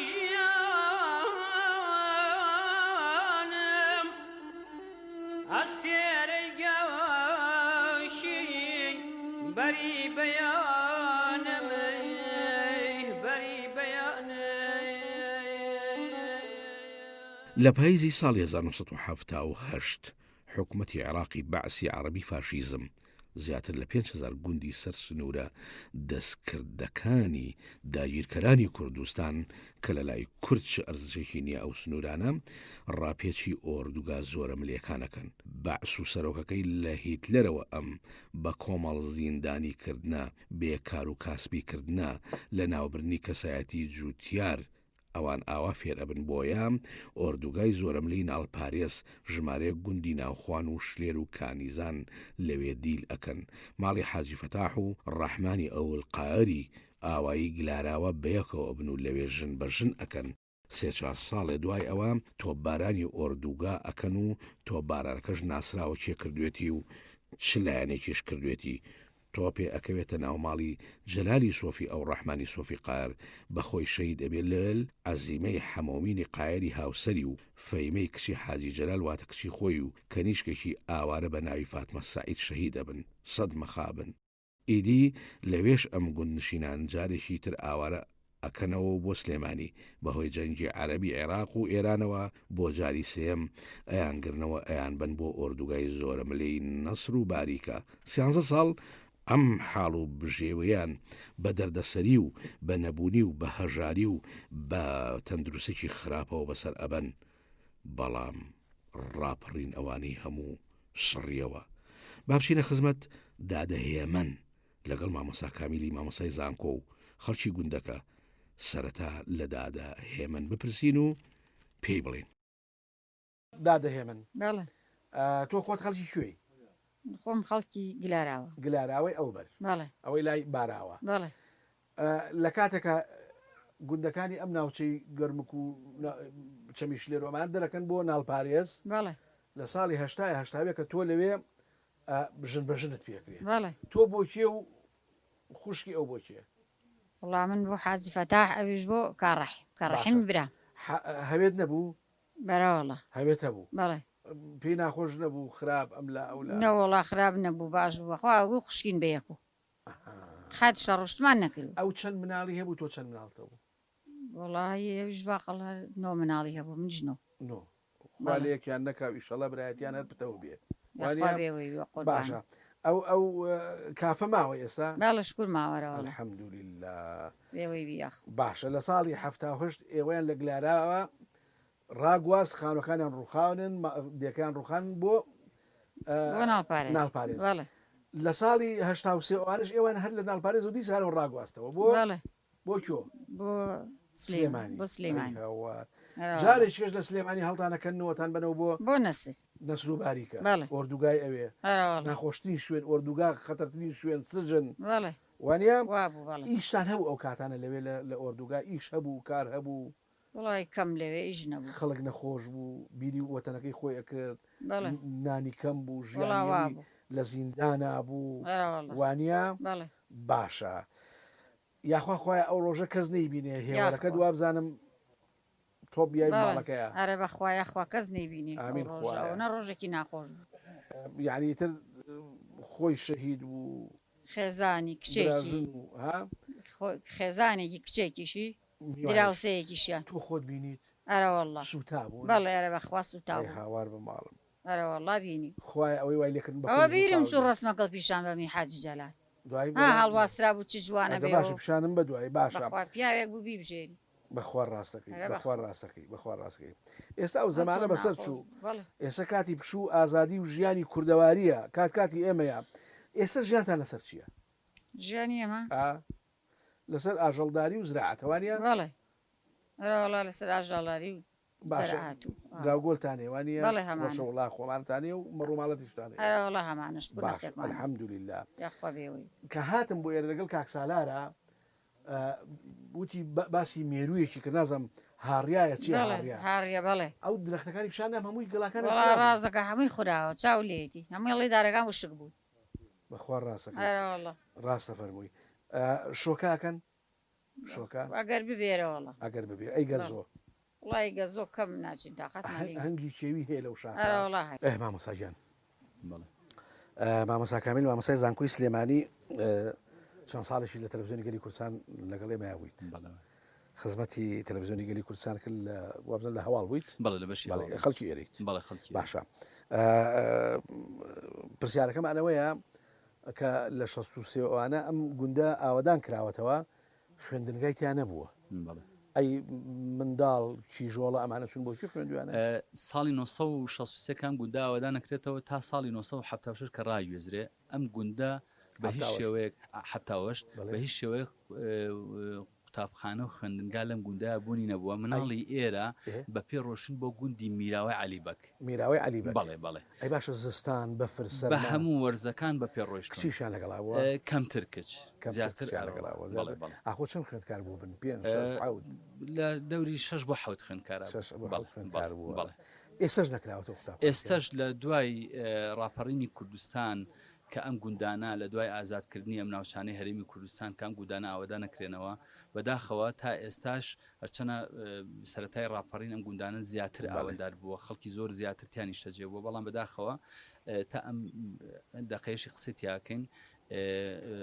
Speaker 2: ژیانم ئەستێرەی گەشی بەری بەیانم بەری بەیانم.
Speaker 1: لە پاییزی ساڵی 1978 حکومەتی عێراقی بەعسی عەڕەبی فاشیزم زیاتر لە 5000 گوندی سەر سنوورە دەستکردەکانی داگیرکەرانی کوردستان کە لە لای کورد چ ئەرزشێکی نیە ئەو سنوورانە ڕاپێچی ئۆردوگا زۆرەملێکان ئەکەن. بەعس و سەرۆکەکەی لە هیتلەرەوە ئەم بە کۆمەڵ زیندانی کردنە، بێ کار و کاسبی کردنە، لە ناوبردنی کەسایەتی جوتیار ئەوان ئاوا فێر ئەبن بۆیە ئۆردوگای زۆرەملی ناڵپارێز ژمارەیەک گوندی ناوخوان و شلێر و کانیزان لەوێ دیل ئەکەن ماڵی حاجی فەتاح و ڕەحمانی ئەولقایری ئاوایی گلاراوە بەیەکەوە ئەبن و لەوێ ژن بە ژن ئەکەن. سێ چوار ساڵێ دوای ئەوە تۆپبارانی ئۆردوگا ئەکەن و تۆپبارانەکەش ناسراوە کێ کردوێتی و چ لایەنێکیش کردوێتی تۆپێ ئەکەوێتە ناو ماڵی جەلالی سۆفی ئەوڕەحمانی سۆفی قایەر بە خۆی شەهید ئەبێ لەل عەزیمەی حەمۆمینی قایەری هاوسەری و فەیمەی کچی حاجی جەلال واتە کچی خۆی و کەنیشکێکی ئاوارە بە ناوی فاتمە سەعید شەهید ئەبن سەد مەخابن ئیدی لەوێش ئەم گوندنشینان جارێکی تر ئاوارە ئەکەنەوە و بۆ سلێمانی بەهۆی جەنگی عەرەبی عێراق و ئێرانەوە بۆ جاری سێیەم ئەیانگرنەوە ئەیانبەن بۆ ئۆردوگای زۆرەملێی نەسر و باریکە سیانزە ساڵ ئەم حاڵ و بژێویان بە دەردەسەری و بە نەبوونی و بە هەژاری و بە تەندروستێکی خراپەوە بەسەر ئەبەن بەڵام ڕاپەڕین ئەوانەی هەموو سڕیەوە. با بچینە خزمەت دادە هێمن لەگەڵ مامۆستا کامیلی مامۆستای زانکۆ و خەڵکی گوندەکە سەرەتا لە دادە هێمن بپرسین و پێی بڵێین.
Speaker 5: دادە هێمن
Speaker 8: بەڵێ.
Speaker 5: تۆ خۆت خەڵکی کوێی؟
Speaker 8: خۆم خەڵکی گلاراوە.
Speaker 5: گلاراوەی ئەوبەر.
Speaker 8: بەڵێ.
Speaker 5: ئەوەی لای باراوە.
Speaker 8: بەڵێ.
Speaker 5: لە کاتێکا گوندەکانی ئەم ناوچەی گەرمک و چەمی شلێر و ئەمانە دەرەکەن بۆ ناڵپارێز.
Speaker 8: بەڵێ.
Speaker 5: لە ساڵی هەشتای هەشتاوێ کە تۆ لەوێ ژن بە ژنت پێکرێ.
Speaker 8: بەڵێ.
Speaker 5: تۆ بۆ کێ و خوشکی ئەو بۆ کێ؟
Speaker 8: وەڵا من بۆ حاجی فەتاح ئەویش بۆ کاڕەحیم. کاڕەحیمی
Speaker 5: باشە.
Speaker 8: برام.
Speaker 5: هەوێت نەبوو؟
Speaker 8: بەرەوەڵا.
Speaker 5: هەوێت هەبوو.
Speaker 8: بەڵێ.
Speaker 5: پێی ناخۆش نەبوو خراپ ئەم لا ئەو لا؟
Speaker 8: نەوەڵا خراپ نەبوو باش بوو بەخوا وەکوو خوشکین بە یەک و قەت شەڕ و شتمان نەکردبوو.
Speaker 5: ئەو چەند مناڵی هەبوو تۆ چەند مناڵت هەبوو؟
Speaker 8: وەڵاهی ئەویش باقڵ هەر نۆ مناڵی هەبوو منیش نۆ.
Speaker 5: نۆ. خوا
Speaker 8: بەڵێ.
Speaker 5: لە یەکیان نەکا و ئیشەڵا برایەتیان هەر پتەو بێ.
Speaker 8: یاخوا
Speaker 5: وانیە؟
Speaker 8: بێوەی بێ قوربان.
Speaker 5: باشە ئەو ئەو کافە ماوە ئێستا؟
Speaker 8: بەڵێ شکور ماوە ئەرەوەڵا.
Speaker 5: الحمدللە.
Speaker 8: بێوەی بی یاخوا.
Speaker 5: باشە لە ساڵی 78 ئێوەیان لە گلاراوە ڕاگواست خانوەکانیان ڕوخاونن دێکەیان ڕوخانن بۆ
Speaker 8: بۆ ناڵپارێز
Speaker 5: ناڵپارێز
Speaker 8: بەڵێ.
Speaker 5: لە ساڵی 83 ئەوانش ئێوان هەر لە ناڵپارێز و دیسانەوە ڕاگواستەوە بۆ
Speaker 8: بەڵێ
Speaker 5: بۆ کوێ
Speaker 8: بۆ سلێمانی
Speaker 5: سلێمانی
Speaker 8: بۆ سلێمانی
Speaker 5: ئەی هاوار. جارێکیش لە سلێمانی هەڵتانەکەنەوەتان بەنەوە بۆ
Speaker 8: بۆ نەسر.
Speaker 5: نەسر و باریکە. بەڵێ. ئۆردوگای ئەوێ.
Speaker 8: ئەرە وەڵا.
Speaker 5: ناخۆشترین شوێن ئۆردوگا خەتەرترین شوێن سجن.
Speaker 8: بەڵێ.
Speaker 5: وانیە؟
Speaker 8: وابوو بەڵێ.
Speaker 5: ئیشتان هەبوو ئەو کاتانە لەوێ لە لە ئۆردوگا ئیش هەبوو کار هەبوو؟
Speaker 8: وەڵای کەم لەوێ ئیش نەبوو.
Speaker 5: خەڵک نەخۆش بوو بیری وەتەنەکەی خۆی ئەکرد
Speaker 8: بەڵێ.
Speaker 5: نانی کەم بوو
Speaker 8: وەڵا
Speaker 5: ژیانی هەمووی
Speaker 8: وابوو.
Speaker 5: لە زیندانا بوو
Speaker 8: ئەرە وەڵا.
Speaker 5: وانیە؟
Speaker 8: بەڵێ.
Speaker 5: باشە یاخوا خوایە ئەو ڕۆژە کەس نەیبینێ هێوەرەکەت
Speaker 8: یاخوا.
Speaker 5: وابزانم تۆپ یای
Speaker 8: بەڵێ
Speaker 5: ماڵەکەیە.
Speaker 8: ئەرێ بەخوا یاخوا کەس نەیبینێ ئەو
Speaker 5: ئامین
Speaker 8: ڕۆژە
Speaker 5: خوایە.
Speaker 8: ئەوەنە ڕۆژێکی ناخۆش بوو.
Speaker 5: یانی ئیتر خۆی شەهید بوو.
Speaker 8: خێزانی کچێکی
Speaker 5: براژن و ها.
Speaker 8: خێزانێکی کچێکیشی
Speaker 5: میوانیش.
Speaker 8: دراوسێیەکیشیان.
Speaker 5: تۆ خۆت بینیت؟
Speaker 8: ئەرەوەڵا.
Speaker 5: سووتابوون؟
Speaker 8: بەڵێ ئەرێ بەخوا
Speaker 5: ئەی
Speaker 8: سووتابوون.
Speaker 5: هاوار بە ماڵم.
Speaker 8: ئەرەوەڵا بینیم.
Speaker 5: خوایە ئەوەی وای لێکردن بە
Speaker 8: ئەوە
Speaker 5: کونج
Speaker 8: بیرم
Speaker 5: ڕووخاو
Speaker 8: چوو
Speaker 5: بێ.
Speaker 8: ڕەسمەکەت پیشان بەمی حاجی جەلال.
Speaker 5: دوایی
Speaker 8: ها
Speaker 5: بەڵام
Speaker 8: هەڵواسرابوو چ جوانە
Speaker 5: ئەدە
Speaker 8: بێ
Speaker 5: باشە
Speaker 8: و
Speaker 5: پیشانم بە دوایی باشە.
Speaker 8: بەخوا پیاوێک بوو بیبژێری.
Speaker 5: بەخوا ڕاستەکەی
Speaker 8: ئەرێ
Speaker 5: بەخوا
Speaker 8: بەخوا.
Speaker 5: ڕاستەکەی بەخوا ڕاستەکەی ئێستا ئەو
Speaker 8: ئەو
Speaker 5: زەمانە
Speaker 8: زۆر
Speaker 5: بەسەر
Speaker 8: ناخۆش
Speaker 5: چوو
Speaker 8: بوو بەڵێ.
Speaker 5: ئێستا کاتی پشوو و ئازادی و ژیانی کوردەوارییە کات کاتی ئێمەیە ئێستا ژیانتان لەسەر چییە؟
Speaker 8: ژیانی ئێمە؟
Speaker 5: ئا لەسەر ئاژەڵداری و زراعەتە وانیە؟
Speaker 8: بەڵێ ئەرێ وەڵا لەسەر ئاژەڵداری و
Speaker 5: باشە
Speaker 8: زەرعات و ئا.
Speaker 5: گاوگۆلتان هەیە وانیە؟
Speaker 8: بەڵێ هەمانە.
Speaker 5: ڕەشە وڵاخ خۆمانتان هەیە و مەڕوماڵەتیشتان هەیە؟
Speaker 8: ئەرێ وەڵا هەمانە شکور
Speaker 5: باشە
Speaker 8: نەختێکمان هەیە.
Speaker 5: الحمدللە.
Speaker 8: یاخوا بێوەی.
Speaker 5: کە هاتم بۆ ئێرە لەگەڵ کاک سالارا وتی باسی مێروویەکی کرد نازانم هاڕیایە چیە
Speaker 8: بەڵێ
Speaker 5: هاڕیا؟
Speaker 8: هاڕیە بەڵێ.
Speaker 5: ئەو درەختەکانی پیشان دام هەمووی گەڵاکانیان
Speaker 8: وەڵا
Speaker 5: خورابوو.
Speaker 8: ڕازەکە هەمووی خوراوە چاو لێیەتی هەمووی ئەڵێی دارەکان وشک بوون.
Speaker 5: بەخوا ڕاستەکەی.
Speaker 8: ئەرێ وەڵا.
Speaker 5: ڕاستە فەرمووی. شۆکە ئەکەن؟ شۆکە؟
Speaker 8: ئەگەر ببێ ئەرێ وەڵا.
Speaker 5: ئەگەر ببێ. ئەی
Speaker 8: بەڵێ.
Speaker 5: گەزۆ؟
Speaker 8: وەڵایی گەزۆ کەم ناچین تاقەتمان لێی نیە.
Speaker 5: هەنگی کێوی هەیە لەو شاخە؟
Speaker 8: ئەرێ وەڵا هەیە.
Speaker 5: ئه مامۆستا گیان. مامۆستا کامیل مامۆستای زانکۆی سلێمانی چەند ساڵێکی لە تەلەڤزیۆنی گەلی کوردستان لەگەڵ ئێمە بوویت. خزمەتی تەلەڤزیۆنی گەلی کوردستان کرد لە وابزانم لە هەواڵ بوویت؟
Speaker 9: بەڵێ لە بەشی
Speaker 5: بەڵێ خەڵکی ئێرەیت.
Speaker 9: بەڵێ خەڵکی.
Speaker 5: باشە پرسیارەکەمان ئەوەیە کە لە 63 ئەوانە ئەم گوندە ئاوەدان کراوەتەوە خوێندنگای تیا نەبووە ئەی منداڵ کیژۆڵە ئەمانە چون بۆ کوێ خوێندویانە؟
Speaker 9: ساڵی 963 کە ئەم گوندە ئاوەدان ئەکرێتەوە تا ساڵی 976 کە ڕاگوێزرێ ئەم گوندە بە هیچ شێوەیەک حەفتاوەشت بە هیچ شێوەیەک قوتابخانە و خوێندنگا لەم گوندە بوونی نەبووە مناڵی ئێرە بە پێ ڕۆشتن بۆ گوندی میراوای عەلی بەگ.
Speaker 5: میراوەی عەلی بەگ.
Speaker 9: بەڵێ بەڵێ.
Speaker 5: ئەی باشە زستان، بەفر، سەرما.
Speaker 9: بە هەموو وەرزەکان بە پێ ڕۆیشتوون.
Speaker 5: کچیشیان لەگەڵا بووە؟
Speaker 9: کەمتر کچ،
Speaker 5: کەمتر
Speaker 9: زیاتر
Speaker 5: کچیان
Speaker 9: ئەرێ
Speaker 5: لەگەڵا بووە،
Speaker 9: بەڵێ
Speaker 5: زیاتر.
Speaker 9: بەڵێ.
Speaker 5: ئاخۆ چەند خوێندکار بووبن؟ پێنج، شەش، حەوت؟
Speaker 9: لە دەوری شەش بۆ حەوت خوێندکارا بوو.
Speaker 5: شەش بۆ
Speaker 9: بەڵێ
Speaker 5: حەوت خوێندکار
Speaker 9: بەڵێ
Speaker 5: بووە.
Speaker 9: بەڵێ.
Speaker 5: ئێستەش نەکراوەتەوە قوتابخانەکە؟
Speaker 9: ئێستەش لە دوای ڕاپەڕینی کوردستان کە ئەم گوندانە لە دوای ئازادکردنی ئەم ناوچانەی هەرێمی کوردستان کە ئەم گوندانە ئاوەدان نەکرێنەوە، بەداخەوە تا ئێستاش هەرچەنە سەرەتای ڕاپەڕین ئەم گوندانە زیاتر ئاوەندار بووە، خەڵکی زۆر زیاتر تیا نیشتەجێ بووە، بەڵام بەداخەوە تا ئەم دەقەیەشی قسەی تیاکەین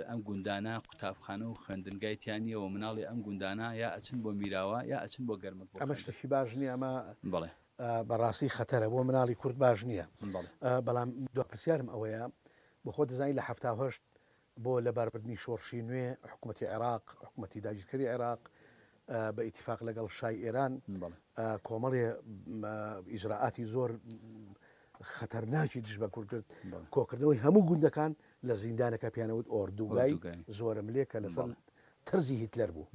Speaker 9: ئەم گوندانە قوتابخانە و خوێندنگای تیا نییە و مناڵی ئەم گوندانە یا ئەچن بۆ میراوە یا ئەچن بۆ گەرمک بۆ
Speaker 5: ئەمە
Speaker 9: خوێندن.
Speaker 5: شتێکی باش نییە، ئەمە
Speaker 9: بەڵێ.
Speaker 5: بەڕاستی خەتەرە بۆ مناڵی کورد باش نییە. بەڵام دوا پرسیارم ئەوەیە بۆ خۆت دەزانی لە 78 بۆ لەباربردنی شۆڕشی نوێ حکوومەتی عێراق حکوومەتی داگیرکەری عێراق بە ئیتیفاق لەگەڵ شای ئێران کۆمەڵێ ئیجرائاتی زۆر خەتەرناکی دژ بە کورد کرد کۆکردنەوەی هەموو گوندەکان لە زیندانەکە پیانەوت ئۆردوگای زۆرەملێ کە لەسەر تەرزی هیتلەر بوو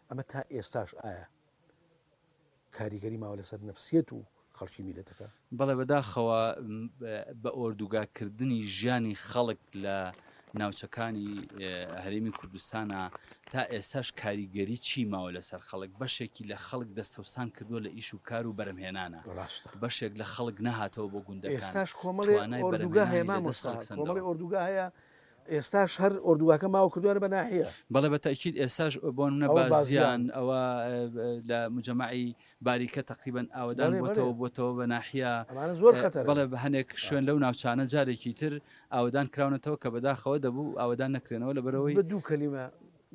Speaker 5: ئەمە تا ئێستاش ئایا کاریگەری ماوە لەسەر نەفسیەت و خەڵکی میللەتەکە؟
Speaker 9: بەڵێ بەداخەوە بە ئۆردوگا کردنی ژیانی خەڵک لە ناوچەکانی هەرێمی کوردستانا تا ئێستاش کاریگەری چی ماوە لەسەر خەڵک بەشێکی لە خەڵک دەستەوسان کردووە لە ئیش و کار و بەرەمهێنانە
Speaker 5: ڕاستە.
Speaker 9: بەشێک لە خەڵک نەهاتەوە بۆ گوندەکان
Speaker 5: ئێستاش کۆمەڵێ
Speaker 9: توانای
Speaker 5: ئۆردوگا هەیە
Speaker 9: بەرەمهێنانی لە دەست
Speaker 5: مامۆستا
Speaker 9: خەڵک
Speaker 5: کۆمەڵێ
Speaker 9: سەندەوە.
Speaker 5: ئۆردوگا هەیە ئێستاش هەر ئۆردوگاکە ماوە کردویانە بە ناحیە.
Speaker 9: بەڵێ بە تەئکید ئێستاش بۆ نمونە
Speaker 5: ئەوە
Speaker 9: بازیان
Speaker 5: بازیان.
Speaker 9: ئەوە لە مجەمەعی باریکە تەقریبەن ئاوەدان
Speaker 5: بەڵێ بەڵێ.
Speaker 9: بۆتەوە بۆتەوە بە ناحیە
Speaker 5: ئەمانە زۆر خەتەرن.
Speaker 9: بەڵێ هەنێک شوێن لەو ناوچانە جارێکی تر ئاوەدان کراونەتەوە کە بەداخەوە دەبوو ئاوەدان نەکرێنەوە لەبەرئەوەی.
Speaker 5: بە دوو کەلیمە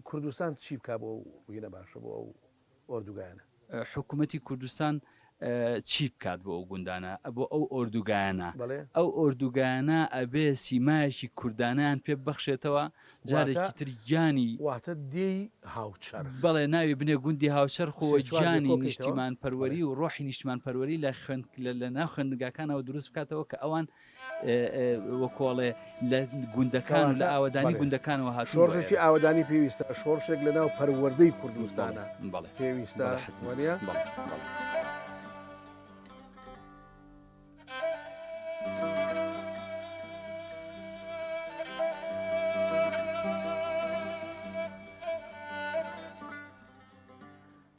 Speaker 5: کوردستان چی بکا بۆ ئەو وینە باشە بۆ ئەو ئۆردوگایانە؟
Speaker 9: حکوومەتی کوردستان چی بکات بۆ ئەو گوندانە، بۆ ئەو ئۆردوگایانە؟ ئەو ئۆردوگایانە ئەبێ سیمایەکی کوردانەیان پێ ببەخشێتەوە، جارێکی تر گیانی.
Speaker 5: واتە دێی هاوچەرخ.
Speaker 9: بەڵێ ناوی بنێ گوندی هاوچەرخ و گیانی نیشتیمانپەروەری و ڕۆحی نیشتیمانپەروەری لە خوێند لە ناو خوێندنگاکانەوە دروست بکاتەوە کە ئەوان وەکۆڵێ لە گوندەکان و لە ئاوەدانی گوندەکانەوە هاتوون بۆ
Speaker 5: شۆڕشێکی
Speaker 9: ئێرە.
Speaker 5: ئاوەدانی پێویستە، شۆڕشێک لە ناو پەروەردەی کوردستانە
Speaker 9: بەڵێ
Speaker 5: پێویستە،
Speaker 9: بەڵێ حەتمەن
Speaker 5: وانییە؟
Speaker 9: بەڵێ بەڵێ.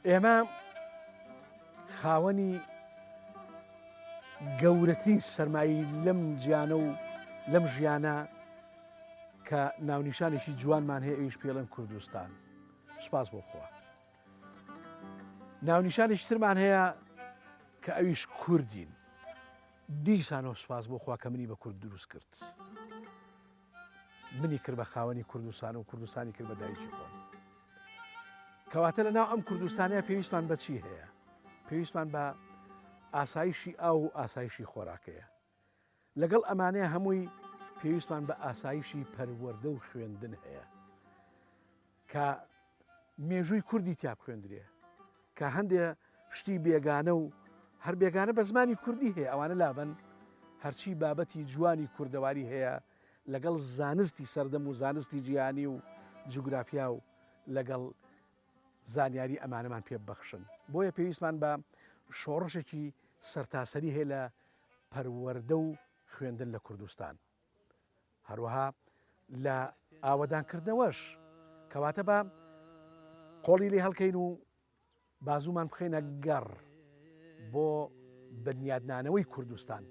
Speaker 5: ئێمە خاوەنی گەورەترین سەرمایی لەم جیانە و لەم ژیانە کە ناونیشانێکی جوانمان هەیە ئەویش پێڵێن کوردستان سوپاس بۆ خوا ناونیشانێکی ترمان هەیە کە ئەویش کوردین دیسانەوە سوپاس بۆ خوا کە منی بە کورد دروست کرد منی کرد بە خاوەنی کوردستان و کوردستانی کرد بە دایکی خۆم کەواتە لە ناو ئەم کوردستانەیە پێویستمان بە چی هەیە پێویستمان بە ئاسایشی ئاو و ئاسایشی خۆراکەیە لەگەڵ ئەمانەیە هەمووی پێویستمان بە ئاسایشی پەروەردە و خوێندن هەیە کە مێژووی کوردی تیا بخوێندرێ کە هەندێ شتی بێگانە و هەر بێگانە بە زمانی کوردی هەیە ئەوانە لابن هەرچی بابەتی جوانی کوردەواری هەیە لەگەڵ زانستی سەردەم و زانستی جیهانی و جوگرافیا و لەگەڵ زانیاری ئەمانەمان پێ ببەخشن بۆیە پێویستمان بە شۆڕشێکی سەرتاسەری هەیە لە پەروەردە و خوێندن لە کوردستان هەروەها لە ئاوەدانکردنەوەش کەواتە بە قۆڵی لێ هەڵکەین و بازومان بخەینە گەڕ بۆ بنیادنانەوەی کوردستان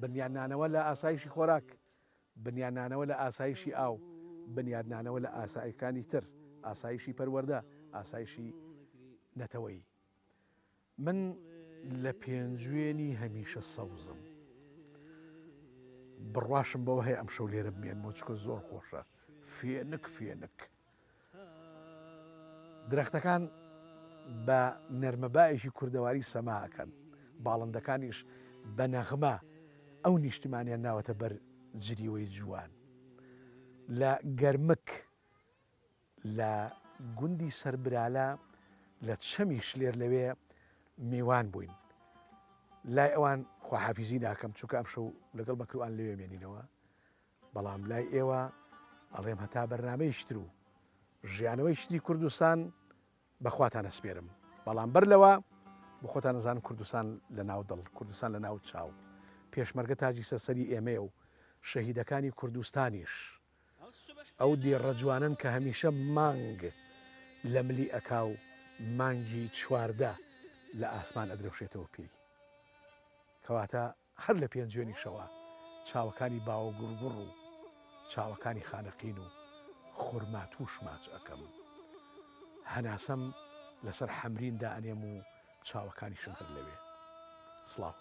Speaker 5: بنیادنانەوە لە ئاسایشی خۆراک بنیادنانەوە لە ئاسایشی ئاو بنیادنانەوە لە ئاسایەکانی تر ئاسایشی پەروەردە ئاسایشی نەتەوەیی من لە پێنجوێنی هەمیشە سەوزم. بڕواشم بەوە هەیە ئەمشەو لێرە بمێنمەوە چونکە زۆر خۆشە فێنک فێنک. درەختەکان بە نەرمەبایەکی کوردەواری سەما ئەکەن، باڵندەکانیش بە نەغمە ئەو نیشتمانیان ناوەتە بەر جریوەی جوان. لە گەرمک لە گوندی سەربرالە لە چەمی شلێر لەوێ میوان بووین لای ئەوان خواحافیزی ناکەم چونکە ئەمشەو لەگەڵ بەکروان لەوێ مێنینەوە بەڵام لای ئێوە ئەڵێم هەتا بەرنامەیەکی تر و ژیانەوەیەکی تری کوردستان بە خواتان ئەسپێرم بەڵام بەر لەوە بۆ خۆتان ئەزانن کوردستان لە ناو دڵ کوردستان لە ناو چاو پێشمەرگە تاجی سەر سەری ئێمەیە و شەهیدەکانی کوردستانیش ئەو دێڕە جوانەن کە هەمیشە مانگ لە ملی ئەکا و مانگی 14 لە ئاسمان ئەدرەوشێتەوە پێی کەواتە هەر لە پێنجوێنیشەوە چاوەکانی باوەگوڕگوڕ و چاوەکانی خانەقین و خورماتووش ماچ ئەکەم. هەناسەم لەسەر حەمرین دائەنێم و چاوەکانیشم هەر لەوێ. سڵاو.